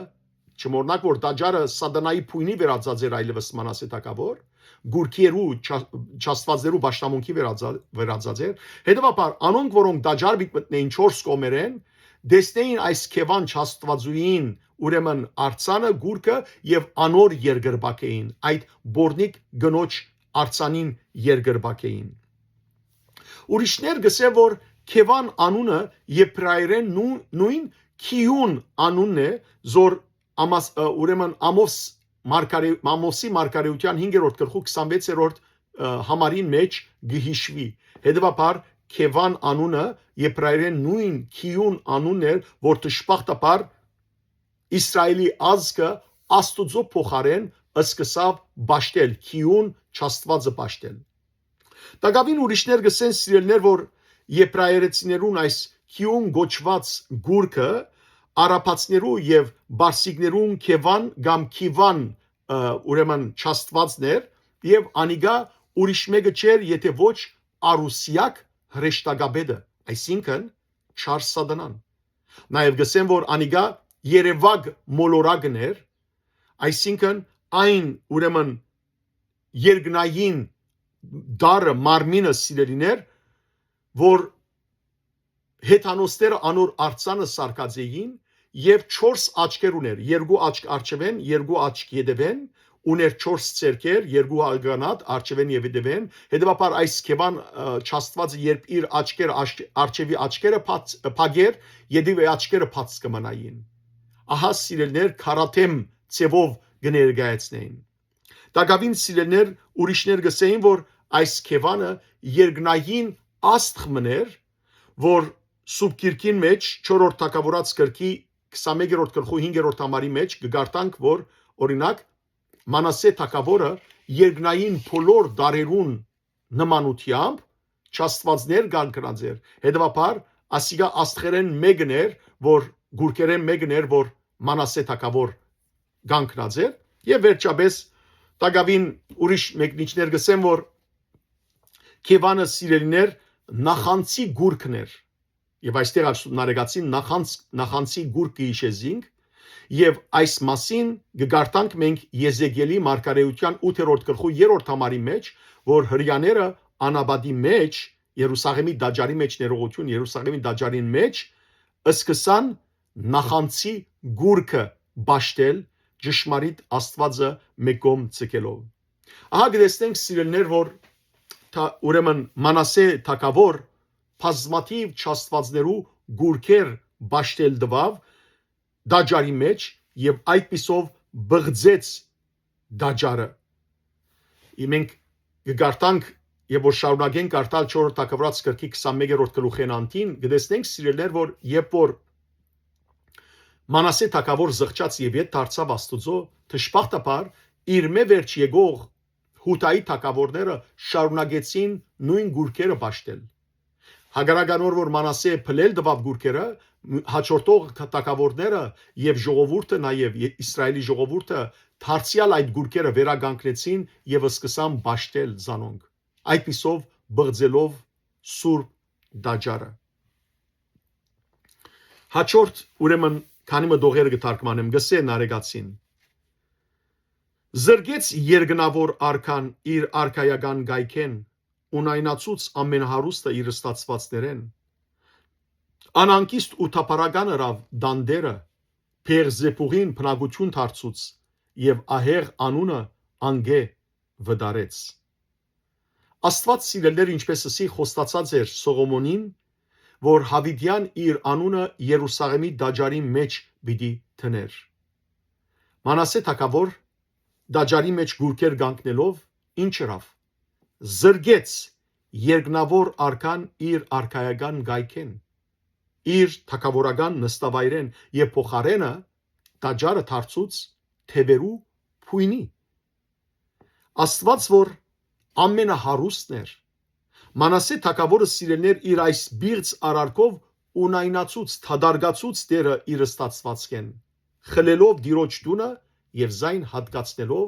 չմոռնաք, որ տաճարը սատանայի բոյնի վերածած էր այլեւս Մանասէ թագաւոր, գուրքերու, չա-, չաստուածներու պաշտամունքի վերածա-, վերածած էր, հետեւաբար անոնք, որոնք տաճար պիտի մտնեին չորս կողմերէն, տեսնեին այս Քեվան չաստուածուհին, ուրեմն արձանը, գուրքը եւ անոր երկրպագ էին, այդ պոռնիկ կնոջ արձանին երկրպագ էին։ Ուրիշներ կ'ըսեն, որ Քեվան անունը եբրայերէն նու-, նոյն Քիուն անունն է, զոր Ամաս-, ը, ուրեմն Ամովս մարգարէ-, Ամովսի մարգարէութեան հինգերորդ գլխու քսանվեցերորդ, ը, համարին մէջ կը յիշուի։ Հետեւաբար Քեվան անունը եբրայերէն նոյն Քիուն անունն էր, որ դժբախտաբար Իսրայէլի ազգը Աստուծոյ փոխարէն սկսաւ պաշտել, Քիուն չաստուածը պաշտել։ Տակաւին ուրիշներ կ'ըսեն, սիրելիներ, որ եբրայերեցիներուն այս Քիուն կոչուած գուրքը արաբացիներու եւ պարսիկներուն Քեվան կամ Քիվան, ը, ուրեմն չաստուածն էր, եւ անիկա ուրիշ մէկը չէր, եթէ ոչ Արուսիակ հրեշտակապետը, այսինքն՝ չար սատանան։ Նաեւ կ'ըսեն, որ անիկա երեւակ մոլորակն էր, այսինքն՝ այն, ուրեմն, երկնային տարրը, մարմինը, սիրելիներ, որ հեթանոսները անոր արձանը սարկած էին, եւ չորս աչքեր ունէր, երկու աչք առջեւէն, երկու աչք ետեւէն, ուներ չորս ձեռքեր, երկու ականատ առջեւէն եւ ետեւէն, հետեւաբար այս Քեվան, ը, չաստուածը, երբ իր աչքերը, աշ-, առջեւի աչքերը բաց, փակեր, ետեւի աչքերը բաց կը մնային։ Ահա, սիրելիներ, քարաթեմ ձևով կը ներկայացնէին։ Տակաւին, սիրելիներ, ուրիշներ կ'ըսէին, որ այս Քեվանը երկնային աստղ մըն էր, որ Սուրբ Գիրքին մէջ, չորրորդ թագաւորաց գրքի քսանմեկերորդ գլխու հինգերորդ համարի մէջ կը կարդանք, որ, օրինակ, Մանասէ թագաւորը երկնային բոլոր տարրերուն նմանութեամբ չաստուածներ կանգնած էր։ Հետեւաբար, ասիկա աստղերէն մէկն էր, որ, գուրքերէն մէկն էր, որ Մանասէ թագաւոր կանգնած էր, եւ վերջապէս տակաւին ուրիշ մեկնիչներ կ'ըսեն, որ Քեվանը, սիրելիներ, նախանձի գուրքն էր։ Եւ այստեղ ալ Նարեկացին նախանձ-, նախանձի գուրք կը յիշէ զինք, եւ այս մասին կը կարդանք մենք Եզեկիելի մարգարէութեան ութերորդ գլխու երրորդ համարի մէջ, որ Հրեաները անապատի մէջ, Երուսաղեմի տաճարի մէջ, ներողություն, Երուսաղեմի տաճարին մէջ, սկսան նախանձի գուրքը պաշտել ճշմարիտ Աստուածը մէկ կողմ ձգելով։ Ահա կը տեսնենք, սիրելիներ, որ թա-, ուրեմն Մանասէ թագաւոր բազմաթիւ չաստուածներու գուրքեր պաշտել տուաւ տաճարի մէջ եւ այդպիսով բղձեց տաճարը։ Ի մենք կը կարդանք եւ որ շարունակենք կարդալ չորրորդ թագաւորաց գրքի քսանմեկերորդ գլուխէն անդին, կը տեսնենք, սիրելիներ, որ երբ որ Մանասէ թագաւոր զղջաց եւ ետ դարձաւ Աստուծոյ, դժբախտաբար, իրմէ վերջ եկող Յուդայի թագաւորները շարունակեցին նոյն գուրքերը պաշտել։ Հակառակ անոր որ Մանասէ փլել տուաւ գուրքերը, մ-, հաջորդող թագաւորները եւ ժողովուրդը, նաեւ Ե-, Իսրայէլի ժողովուրդը, դարձեալ այդ գուրքերը վերականգնեցին եւ սկսան պաշտել զանոնք, այդպիսով բղձելով Սուրբ Տաճարը։ Հաջորդ, ուրեմն, քանի մը տողեր կը թարգմանեմ, կ'ըսէ Նարեկացին. «Զրկեց երկնաւոր արքան իր արքայական կայքէն, ունայնացուց ամենահարուստը իր ստացուածներէն։ Անհանգիստ ու թափառական ըրաւ տանտերը, Բեղզեբուղին բնակություն դարձուց եւ ահեղ անունը անկէ վտարեց»։ Աստուած, սիրելիներ, ինչպէս ըսի, խոստացած էր Սողոմոնին, որ յաւիտեան իր անունը Երուսաղեմի տաճարին մէջ պիտի դներ։ Մանասէ թագաւոր տաճարի մէջ գուրքեր կանգնելով, ինչ ըրաւ։ Զրկեց երկնաւոր արքան իր արքայական կայքէն, իր թագաւորական նստավայրէն, եւ փոխարէնը տաճարը դարձուց թեւերու բոյնի։ Աստուած, որ ամենահարուստն էր, Մանասէ թագաւորը, սիրելիներ, իր այս պիղծ արարքով ունայնացուց, թադարգացուց Տերը իր ստացվածքէն, խլելով Տիրոջ տունը եւ զայն յատկացնելով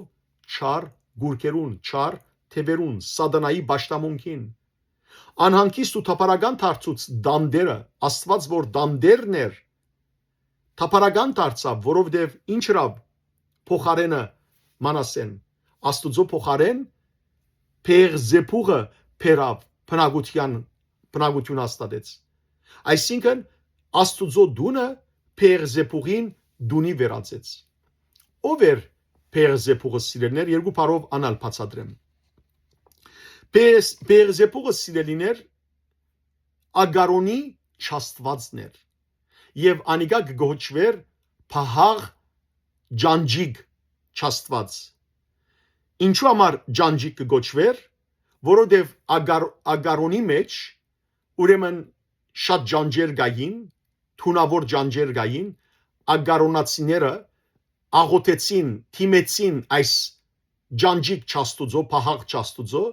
չար գուրքերուն, չար թեւերուն, սատանայի պաշտամունքին։ Անհանգիստ ու թափառական դարձուց տանտերը, Աստուած, որ տանտերն էր, թափառական դարձաւ, որովհետեւ ինչ ըրաւ փոխարէնը Մանասէն։ Աստուծոյ փոխարէն Բեղզեբուղը բերաւ բնակութեան, բնակութիւն հաստատեց։ Այսինքն, Աստուծոյ տունը Բեղզեբուղին տունի վերածեց։ Ո՞վ էր Բեղզեբուղը, սիրելիներ, երկու բառով ան ալ բացատրեմ։ Բեղզ-, Բեղզեբուղը, սիրելիներ, Ագարոնի չաստուածն էր, եւ անիկա կը կոչուէր Փահաղ Ջանջիկ չաստուած։ Ինչու համար Ջանջիկ կը կոչուէր, որովհետեւ Ագար-, Ագարոնի մէջ, ուրեմն, շատ ջանջեր կային, թունաւոր ջանջեր կային, ագարոնացիները աղօթեցին, դիմեցին այս Ջանջիկ չաստուծոյ, Փահաղ չաստուծոյ,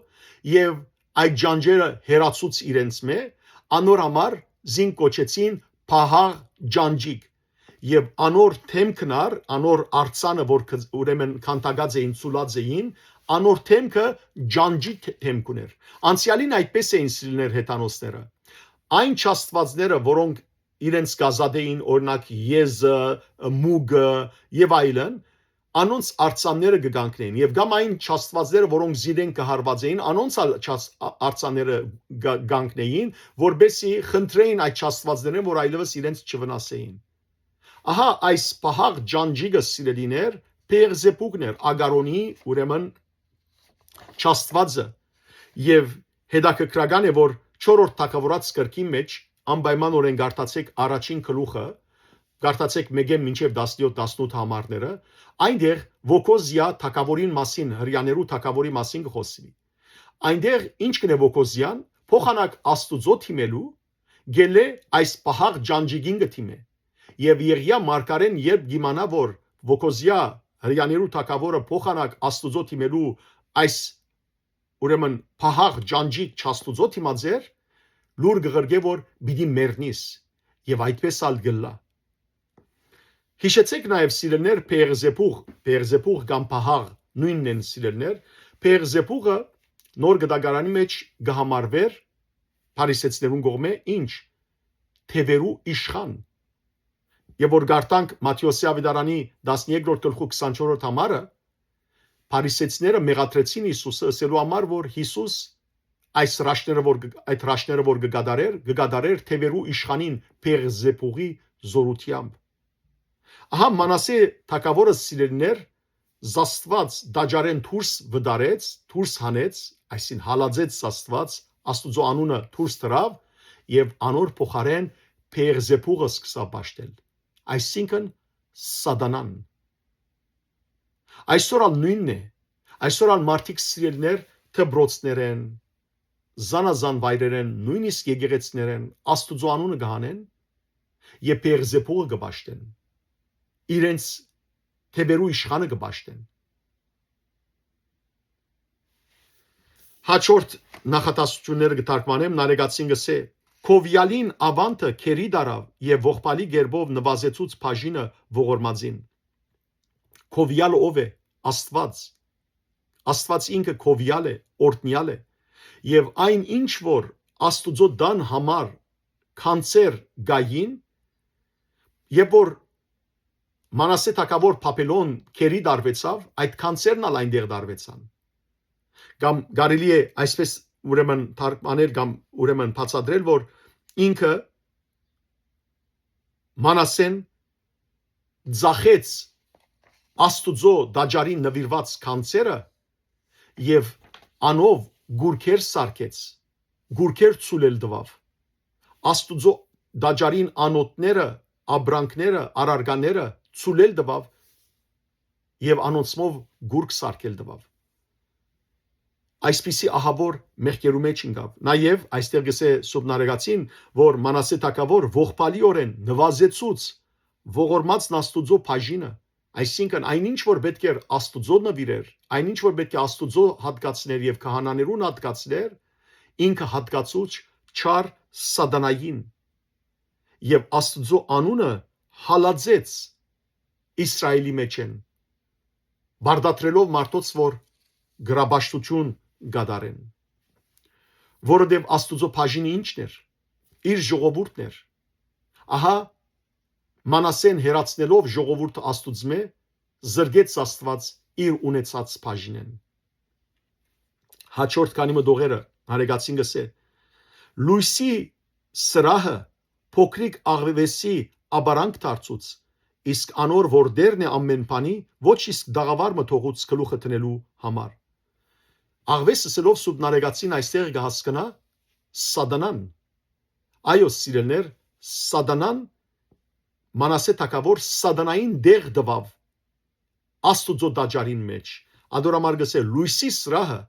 եւ այդ ջանջերը հեռացուց իրենց մէ, անոր համար զինք կոչեցին Փահաղ Ջանջիկ։ Եւ անոր դէմքն ար, անոր արձանը, որ ք-, ուրեմն քանդակած էին, ցուլած էին, անոր դէմքը ջանջի դէ-, դէմք ունէր։ Անցեալին այդպես էին սիրիլներ հեթանոսները։ Այն չաստվածները, որոնք իրենց կազատեին, օրինակ, եզը, մուկը եւ այլն, անոնց արձանները կը կանգնեին, եւ կամ այն չաստուածները, որոնք զիրեն կը հարված էին, անոնց ալ չաս-, ա-, արձանները կը կանգնեին, որպեսզի խնդրեին այդ չաստուածներէն, որ այլեւս իրենց չվնասէին։ Ահա այս պահաղ ջանջիկը, սիրելիներ, Պեղզեպուկն էր, Ագարոնի, ուրեմն, չաստուածը, եւ հետաքրքրական է, որ չորրորդ թագաւորաց կրկին մէջ, անպայմանօրէն կարդացեք առաջին գլուխը, կարդացեք մէկէն մինչեւ տասնյոթ, տասնութ համարները, այնտեղ Ոգոզիա թագաւորին մասին, հրեաներու թագաւորի մասին կը խօսուի։ Այնտեղ ինչ կ'ընէ Ոգոզիան, փոխանակ Աստուծոյ դիմելու, գելլէ այս պահաղ ջանջիկին կը դիմէ։ Եւ Եղիա մարգարէն երբ կ'իմանայ, որ Ոգոզիա, հրեաներու թագաւորը, փոխանակ Աստուծոյ դիմելու այս, ուրեմն, պահաղ ջանջիկ չաստուծոյ դիմած էր, լուր կը ղրկէ, որ պիտի մեռնիս, եւ այդպես ալ կ'ըլլայ։ Յիշեցէք նաեւ, սիրելիներ, Պեղզեպուղ, Պեղզեպուղ կամ պահաղ նոյնն են, սիրելիներ, Պեղզեպուղը Նոր Կտակարանի մէջ կը համարուէր փարիսեցիներուն կողմէ ինչ, թեւերու իշխան։ Եւ որ գարտանք Մատթէոսի աւետարանի տասներկրորդ գլխու քսանչորրորդ համարը, փարիսեցիները մեղադրեցին Յիսուսը, ըսելու համար, որ Յիսուս այս հրաշները, որ կը-, այդ հրաշները, որ կը կատարէր, կը կատարէր թեւերու իշխանին Պեղզեպուղի զօրութեամբ։ Ահա Մանասէ թագաւորը, սիրելիներ, զաստուած տաճարէն դուրս վտարեց, դուրս հանեց, այսինքն հալածեց զաստուած, Աստուծոյ անունը դուրս դրաւ, եւ անոր փոխարէն Պեղզեպուղը սկսաւ պաշտել, այսինքն՝ Սատանան։ Այսօր ալ նոյնն է, այսօր ալ մարդիկ, սիրելիներ, դպրոցներէն, զանազան վայրերէն, նոյնիսկ եկեղեցիներէն Աստուծոյ անունը կը հանեն եւ Պեղզեպուղը կը պաշտեն, իրենց թեւերու իշխանը կը պաշտեն։ Հաջորդ նախադասությունները կը թարգմանեմ, Նարեկացին կ'ըսէ. «Քովեալին աւանդը քերի դարաւ եւ ողբալի կերպով նուազեցուց բաժինը ողորմածին»։ Քովեալը ո՞վ է։ Աստուած։ Աստուած ինքը քովեալ է, օրհնեալ է։ Եւ այն ինչ որ Աստուծոյ տան համար գանձեր կային, երբ որ Մանասէ թագաւոր Բաբելոն քերի տարուեցաւ, այդ գանձերն ալ այնտեղ տարուեցան։ Կամ կարելի է այսպես, ուրեմն, թարգմանել կամ, ուրեմն, բացատրել, որ ինքը, Մանասեն, ձախեց Աստուծոյ տաճարին նուիրուած գանձերը եւ անով գուրքեր սարքեց, գուրքեր ցուլել տուաւ։ Աստուծոյ տաճարին անոթները, ապրանքները, առարկաները ցուլել տուաւ եւ անոնցմով գուրք սարքել տուաւ։ Այսպիսի ահաւոր մեղքերու մէջ ինկաւ։ Նաեւ այստեղ կ'ըսէ Սուրբ Նարեկացին, որ Մանասէ թագաւոր ողբալիօրէն նուազեցուց ողորմածն Աստուծոյ բաժինը, այսինքն՝ այն ինչ որ պէտք էր Աստուծոյ նուիրեր, այն ինչ որ պէտք է Աստուծոյ յատկացներ եւ քահանաներուն յատկացներ, ինքը յատկացուց չար Սատանային, եւ Աստուծոյ անունը հալածեց Իսրայէլի մէջէն, պարտադրելով մարդոց, որ գրապաշտութիւն կատարեն։ Որովհետեւ Աստուծոյ բաժինը ի՞նչն էր։ Իր ժողովուրդն էր։ Ահա Մանասեն, հեռացնելով ժողովուրդը Աստուծմէ, զրկեց Աստուած իր ունեցած բաժինէն։ Հաջորդ քանի մը տողերը, Նարեկացին կ'ըսէ. «Լոյսի սրահը փոքրիկ աղվեսի ապարանք դարձուց, իսկ անոր որ Տէրն է ամէն բանի, ոչ իսկ տաղաւար մը թողուց գլուխը դնելու համար»։ Աղվես ըսելով, Սուրբ Նարեկացին այստեղ կը հասկնայ Սատանան։ Այո, սիրելիներ, Սատանան, Մանասէ թագաւոր Սատանային տեղ տուաւ Աստուծոյ տաճարին մէջ։ Ատոր համար կ'ըսէ, լոյսի սրահը,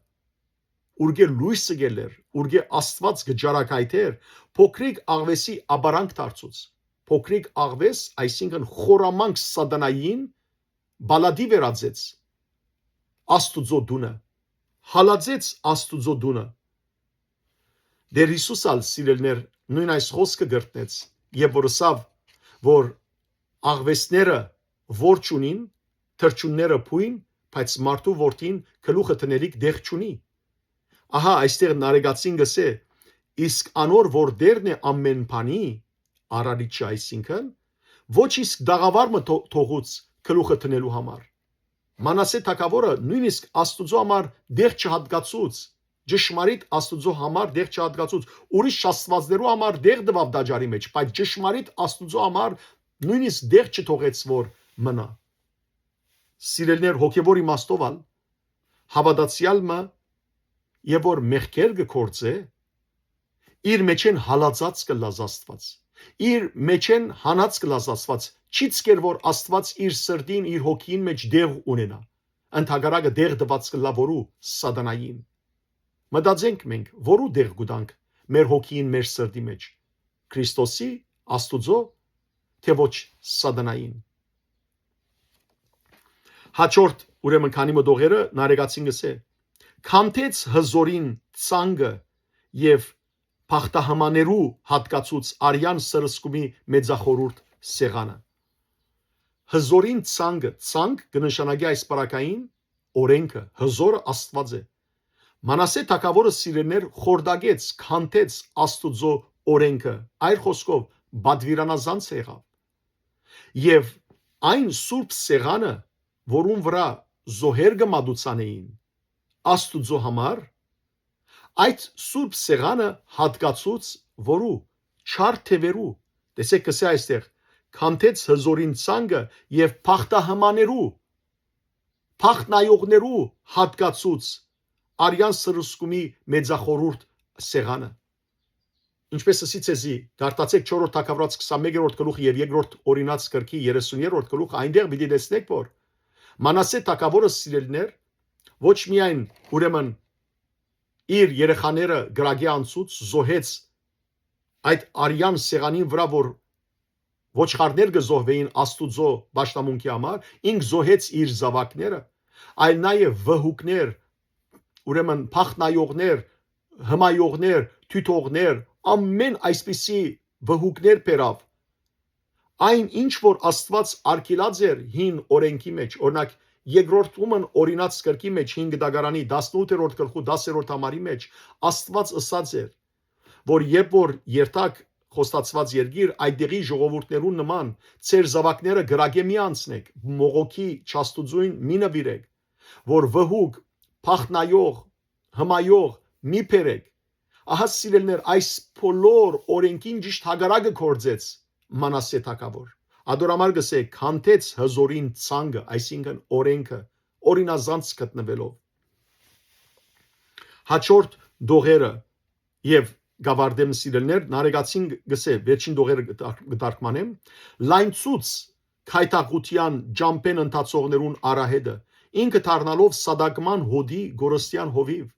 ուրկէ լոյսը կ'ելլէր, ուրկէ Աստուած կը ճառագայթէր, փոքրիկ աղվեսի ապարանք դարձուց։ Փոքրիկ աղվես, այսինքն՝ խորամանկ Սատանային, պալատի վերածեց Աստուծոյ տունը, հալածեց Աստուծոյ տունը։ Տէր Յիսուս ալ, սիրելիներ, նոյն այս խօսքը կրկնեց, երբ որ ըսաւ, որ աղվեսները ոռ չունին, թռչունները բոյն, բայց մարդու որդին գլուխը դնելիք տեղ չունի։ Ահա այստեղ Նարեկացին կ'ըսէ, իսկ անոր որ Տէրն է ամէն բանի, արարիչը այսինքն, ոչ իսկ տաղաւար մը թո-, թողուց գլուխը դնելու համար։ Մանասէ թագաւորը նոյնիսկ Աստուծոյ համար տեղ չհատկացուց, ճշմարիտ Աստուծոյ համար տեղ չհատկացուց, ուրիշ աստուածներու համար տեղ տուաւ տաճարի մէջ, բայց ճշմարիտ Աստուծոյ համար նոյնիսկ տեղ չթողեց որ մնայ։ Սիրելիներ, հոգեւոր իմաստով ալ հաւատացեալ մը, եւ որ մեղքեր կը գործէ, իր մէջէն հալածած կ'ըլլաս Աստուած։ Իր մէջէն հանած կ'ըլլաս Աստուած։ Չի ցկեր որ Աստուած իր սրտին, իր հոգիին մէջ տեղ ունենայ։ Ընդհակառակը, տեղ տուած կ'ըլլայ որու? Սատանային։ Մտածենք մենք, որու տեղ կու տանք մեր հոգիին, մեր սրտի մէջ, Քրիստոսի, Աստուծոյ, թէ ոչ սատանային։ Հաջորդ, ուրեմն, քանի մը տողերը, Նարեկացին կ'ըսէ. «Քանթեց հզօրին ցանկը եւ բախտահմաներու յատկացուց արեան սրսկումի մեծախորհուրդ սեղանը»։ Հզօրին ցանկը, ցանկ կը նշանակի այս պարագային օրէնքը, հզօրը Աստուած է։ Մանասէ թագաւորը, սիրելիներ, խորտակեց, քանթեց Աստուծոյ օրէնքը, այլ խօսքով, պատուիրանազանցը եղաւ։ Եւ այն սուրբ սեղանը, որուն վրայ զոհեր կը մատուցանէին Աստուծոյ համար, այդ սուրբ սեղանը յատկացուց որու? Չար թեւերու։ Տեսէք, կ'ըսէ այստեղ. «Քանթեց հզօրին ցանկը եւ բախտահմաներու, բախտնայողներու յատկացուց արեան սրսկումի մեծախորհուրդ սեղանը»։ Ինչպես ըսի ձեզի, կարդացէք չորրորդ թագաւորաց քսանմեկերորդ գլուխ եւ երկրորդ Օրինաց գրքի երեսուներորդ գլուխ, այնտեղ պիտի տեսնէք որ Մանասէ թագաւորը, սիրելիներ, ոչ միայն, ուրեմն, իր երեխաները կրակի անցուց զոհեց այդ արեան սեղանին վրայ, որ ոչխարներ կը զոհուէին Աստուծոյ պաշտամունքի համար, ինք զոհեց իր զաւակները, այլ նաեւ վհուկներ, ուրեմն, բախտնայողներ, հմայողներ, թիթողներ, ամէն այսպիսի վհուկներ բերաւ։ Այն ինչ որ Աստուած արգիլած էր հին օրէնքի մէջ, օրինակ, երկրորդումն Օրինաց գրքի մէջ, հին գտակարանի տասնութերորդ գլխու դասերորդ համարի մէջ, Աստուած ըսած էր, որ երբ որ երթաք խոստացուած երկիր, այդ տեղի ժողովուրդներուն նման ձեր զաւակները կրակէ մի անցնէք, մողոքի չաստուծոյն մի նուիրէք, որ վհուկ, բախտնայող, հմայող մի բերէք։ Ահա, սիրելիներ, այս բոլոր օրէնքին ճիշտ հակառակը գործեց Մանասէ թագաւոր։ Ատոր համար կ'ըսէ, քանթեց հզօրին ցանկը, այսինքն օրէնքը, օրինազանց գտնուելով։ Հաջորդ տողերը, եւ կ'աւարտեմ, սիրելիներ, Նարեկացին կ'ըսէ, վերջին տողերը կը թարգ-, կը թարգմանեմ. «Լայնցուց քայթակղութեան ճամբէն ընթացողներուն արահետը, ինքը դառնալով սատակման հօդի կորստեան հովիւ,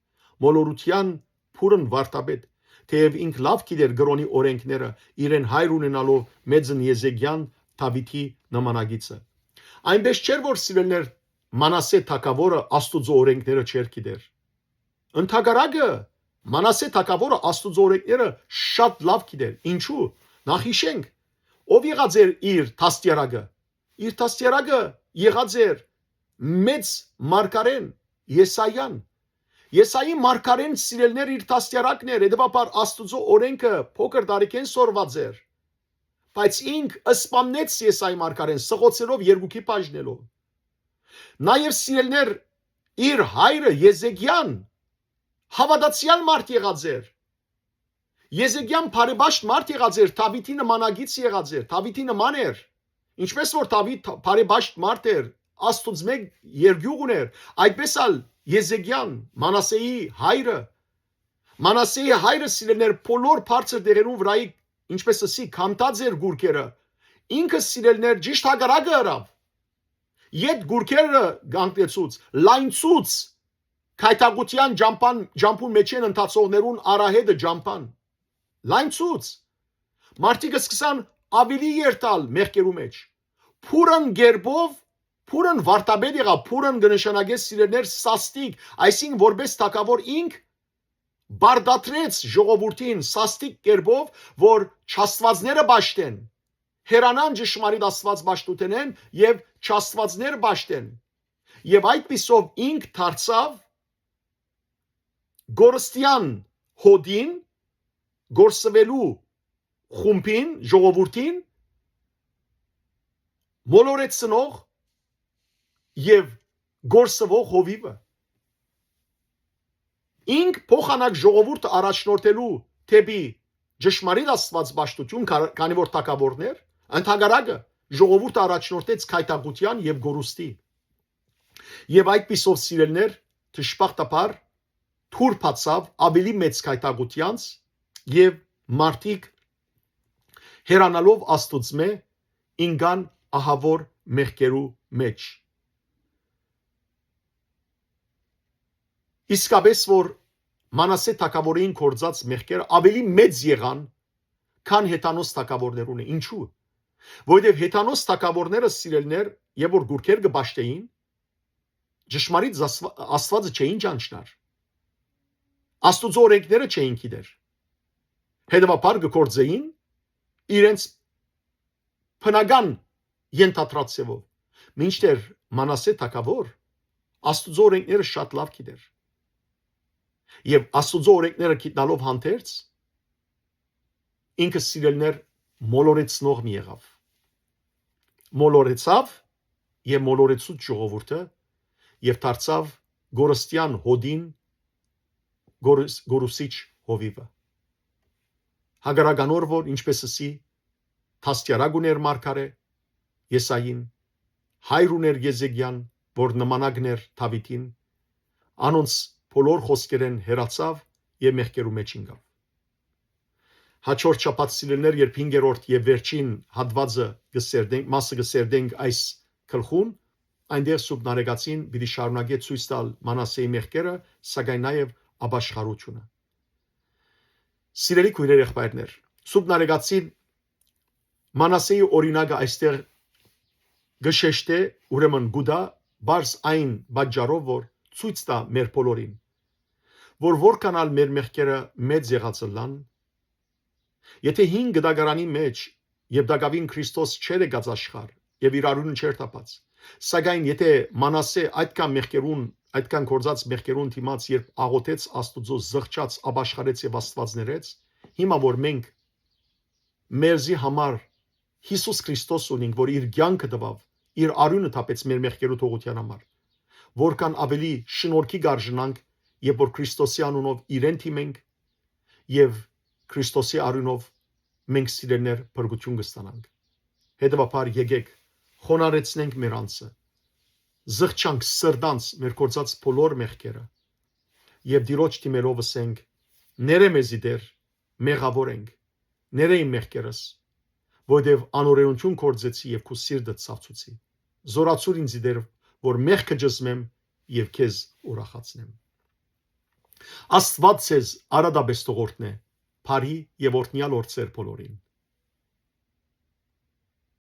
մոլորութեան փուռն վարդապետ, թէեւ ինք լաւ գիտեր կրօնի օրէնքները, իրեն հայր ունենալով մեծն Եզեկեան, Դաւիթի նմանակիցը»։ Այնպէս չէր որ, սիրելիներ, Մանասէ թագաւորը Աստուծոյ օրէնքները չէր գիտեր։ Ընդհակառակը, Մանասէ թագաւորը Աստուծոյ օրէնքները շատ լաւ գիտեր։ Ինչու՞։ Նախ յիշենք, ով եղած էր իր դաստիարակը։ Իր դաստիարակը եղած էր մեծ մարգարէն Եսայիան։ Եսայի մարգարէն, սիրելիներ, իր դաստիարակն էր, հետեւաբար Աստուծոյ օրէնքը փոքր տարիքէն սորված էր։ Բայց ինք սպաննեց Եսայի մարգարէն, սղոցերով երկուքի բաժնելով։ Նաեւ, սիրելիներ, իր հայրը Եզեկեան հաւատացեալ մարդ եղած էր։ Եզեկեան բարեպաշտ մարդ եղած էր, Դաւիթի նմանակից եղած էր, Դաւիթի նման էր։ Ինչպես որ Դաւիթ բարեպաշտ մարդ էր, Աստուծմէ երկիւղ ունէր, այդպես ալ Եզեկեան, Մանասէի հայրը, Մանասէի հայրը, սիրելիներ, բոլոր բարձր տեղերուն վրայի, ինչպես ըսի, քանթած էր գուրքերը, ինքը, սիրելիներ, ճիշտ հակառակը ըրաւ։ Յետ գուրքերը կանգնեցուց, լայնցուց, քայթակղութեան ճամբան, ճամբուն մէջէն ընթացողներուն արահետը ճամբան լայնցուց։ Մարդիկ սկսան աւելի երթալ մեղքերու մէջ։ Փուռն կերպով, փուռն վարդապետ եղաւ, փուռն կը նշանակէ, սիրելիներ, սաստիկ, այսինքն որպես թագաւոր ինք պարտադրեց ժողովուրդին սաստիկ կերպով, որ չաստուածները պաշտեն, հեռանան ճշմարիտ Աստուած պաշտութենէն եւ չաստուածներ պաշտեն։ Եւ այդպիսով ինք դարձաւ կորստեան հօդին, կորսուելու խումբին, ժողովուրդին մոլորեցնող եւ կորսուող հովիւը։ Ինք փոխանակ ժողովուրդը առաջնորդելու դէպի ճշմարիտ Աստուած պաշտութիւն, քա-, քանի որ թագաւորներ, ընդհակառակը, ժողովուրդը առաջնորդեց քայտակութեան եւ կորուստի։ Եւ այդպիսով, սիրելիներ, դժբախտաբար, դուռ բացաւ աւելի մեծ քայտակութեանց եւ մարդիկ, հեռանալով Աստուծմէ, ինկան ահաւոր մեղքերու մէջ։ Իսկապէս որ Մանասէ թագաւորին գործած մեղքերը աւելի մեծ եղան, քան Հեթանոս թագաւորներուն է։ Ինչու՞։ Որովհետեւ Հեթանոս թագաւորները, սիրելիներ, երբ որ գուրքեր կը պաշտէին, ճշմարիտ Աստուա-, Աստուածը չէին ճանչնար։ Աստուծոյ օրէնքները չէին գիտեր։ Հետեւաբար կը գործէին իրենց բնական ենթադրած ձեւով։ Մինչդեռ Մանասէ թագաւոր Աստուծոյ օրէնքները շատ լաւ գիտեր։ Եւ Աստուծոյ օրէնքները գիտնալով հանդերձ, ինքը, սիրելիներ, մոլորեցնող մը եղաւ։ Մոլորեցաւ եւ մոլորեցուց ժողովուրդը եւ դարձաւ կորստեան հօդին կորս-, կորուսիչ հովիւը։ Հակառակ անոր որ, ինչպէս ըսի, դաստիարակ ունէր մարգարէ Եսային, հայր ունէր Եզեկիան, որ նմանագն էր Դաւիթին, անոնց բոլոր խօսքերէն հեռացաւ եւ մեղքերու մէջ ինկաւ։ Հաջորդ շաբաթ, սիրելիներ, երբ հինգերորդ եւ վերջին հատուածը կը սերտենք, մասը կը սերտենք այս գլխուն, այնտեղ Սուրբ Նարեկացին պիտի շարունակէ ցոյց տալ Մանասեի մեղքերը, սակայն նաեւ ապաշխարութիւնը։ Սիրելի քոյրեր, եղբայրներ, Սուրբ Նարեկացին Մանասեի օրինակը այստեղ կը շեշտէ, ուրեմն կու տայ, պարզ այն պատճառով, որ ցոյց տայ մեր բոլորին, որ որքան ալ մեր մեղքերը մեծ եղած ըլլան, եթե հին կտակարանի մէջ, երբ տակաւին Քրիստոս չէր եկած աշխարհ եւ իր արիւնը չէր թափած, սակայն եթե Մանասէ այդքան մեղքերուն, այդքան գործած մեղքերուն դիմաց, երբ աղօթեց Աստուծոյ, զղջաց, ապաշխարեց եւ Աստուած ներեց, հիմա որ մենք մերզի համար Յիսուս Քրիստոս ունինք, որ իր կեանքը տուաւ, իր արիւնը թափեց մեր մեղքերու թողութեան համար, որքան աւելի շնորհքի կ'արժանանք, երբ որ Քրիստոսի անունով իրեն դիմենք եւ Քրիստոսի արիւնով մենք, սիրելիներ, փրկութիւն կը ստանանք։ Հետեւաբար, եկէք խոնարհեցնենք մեր անձը, զղջանք սրտանց մեր գործած բոլոր մեղքերը եւ Տիրոջ դիմելով ըսենք. «Ներէ մեզի, Տէր, մեղաւոր ենք, ներէ իմ մեղքերս, որովհետեւ անօրէնութիւն գործեցի եւ քու սիրտդ ցաւցուցի։ Զօրացուր ինծի, Տէր, որ մեղքը ճզմեմ եւ քեզ ուրախացնեմ»։ Աստուած ձեզ արատապէս թող օրհնէ, բարի եւ օրհնեալ օր ձեր բոլորին։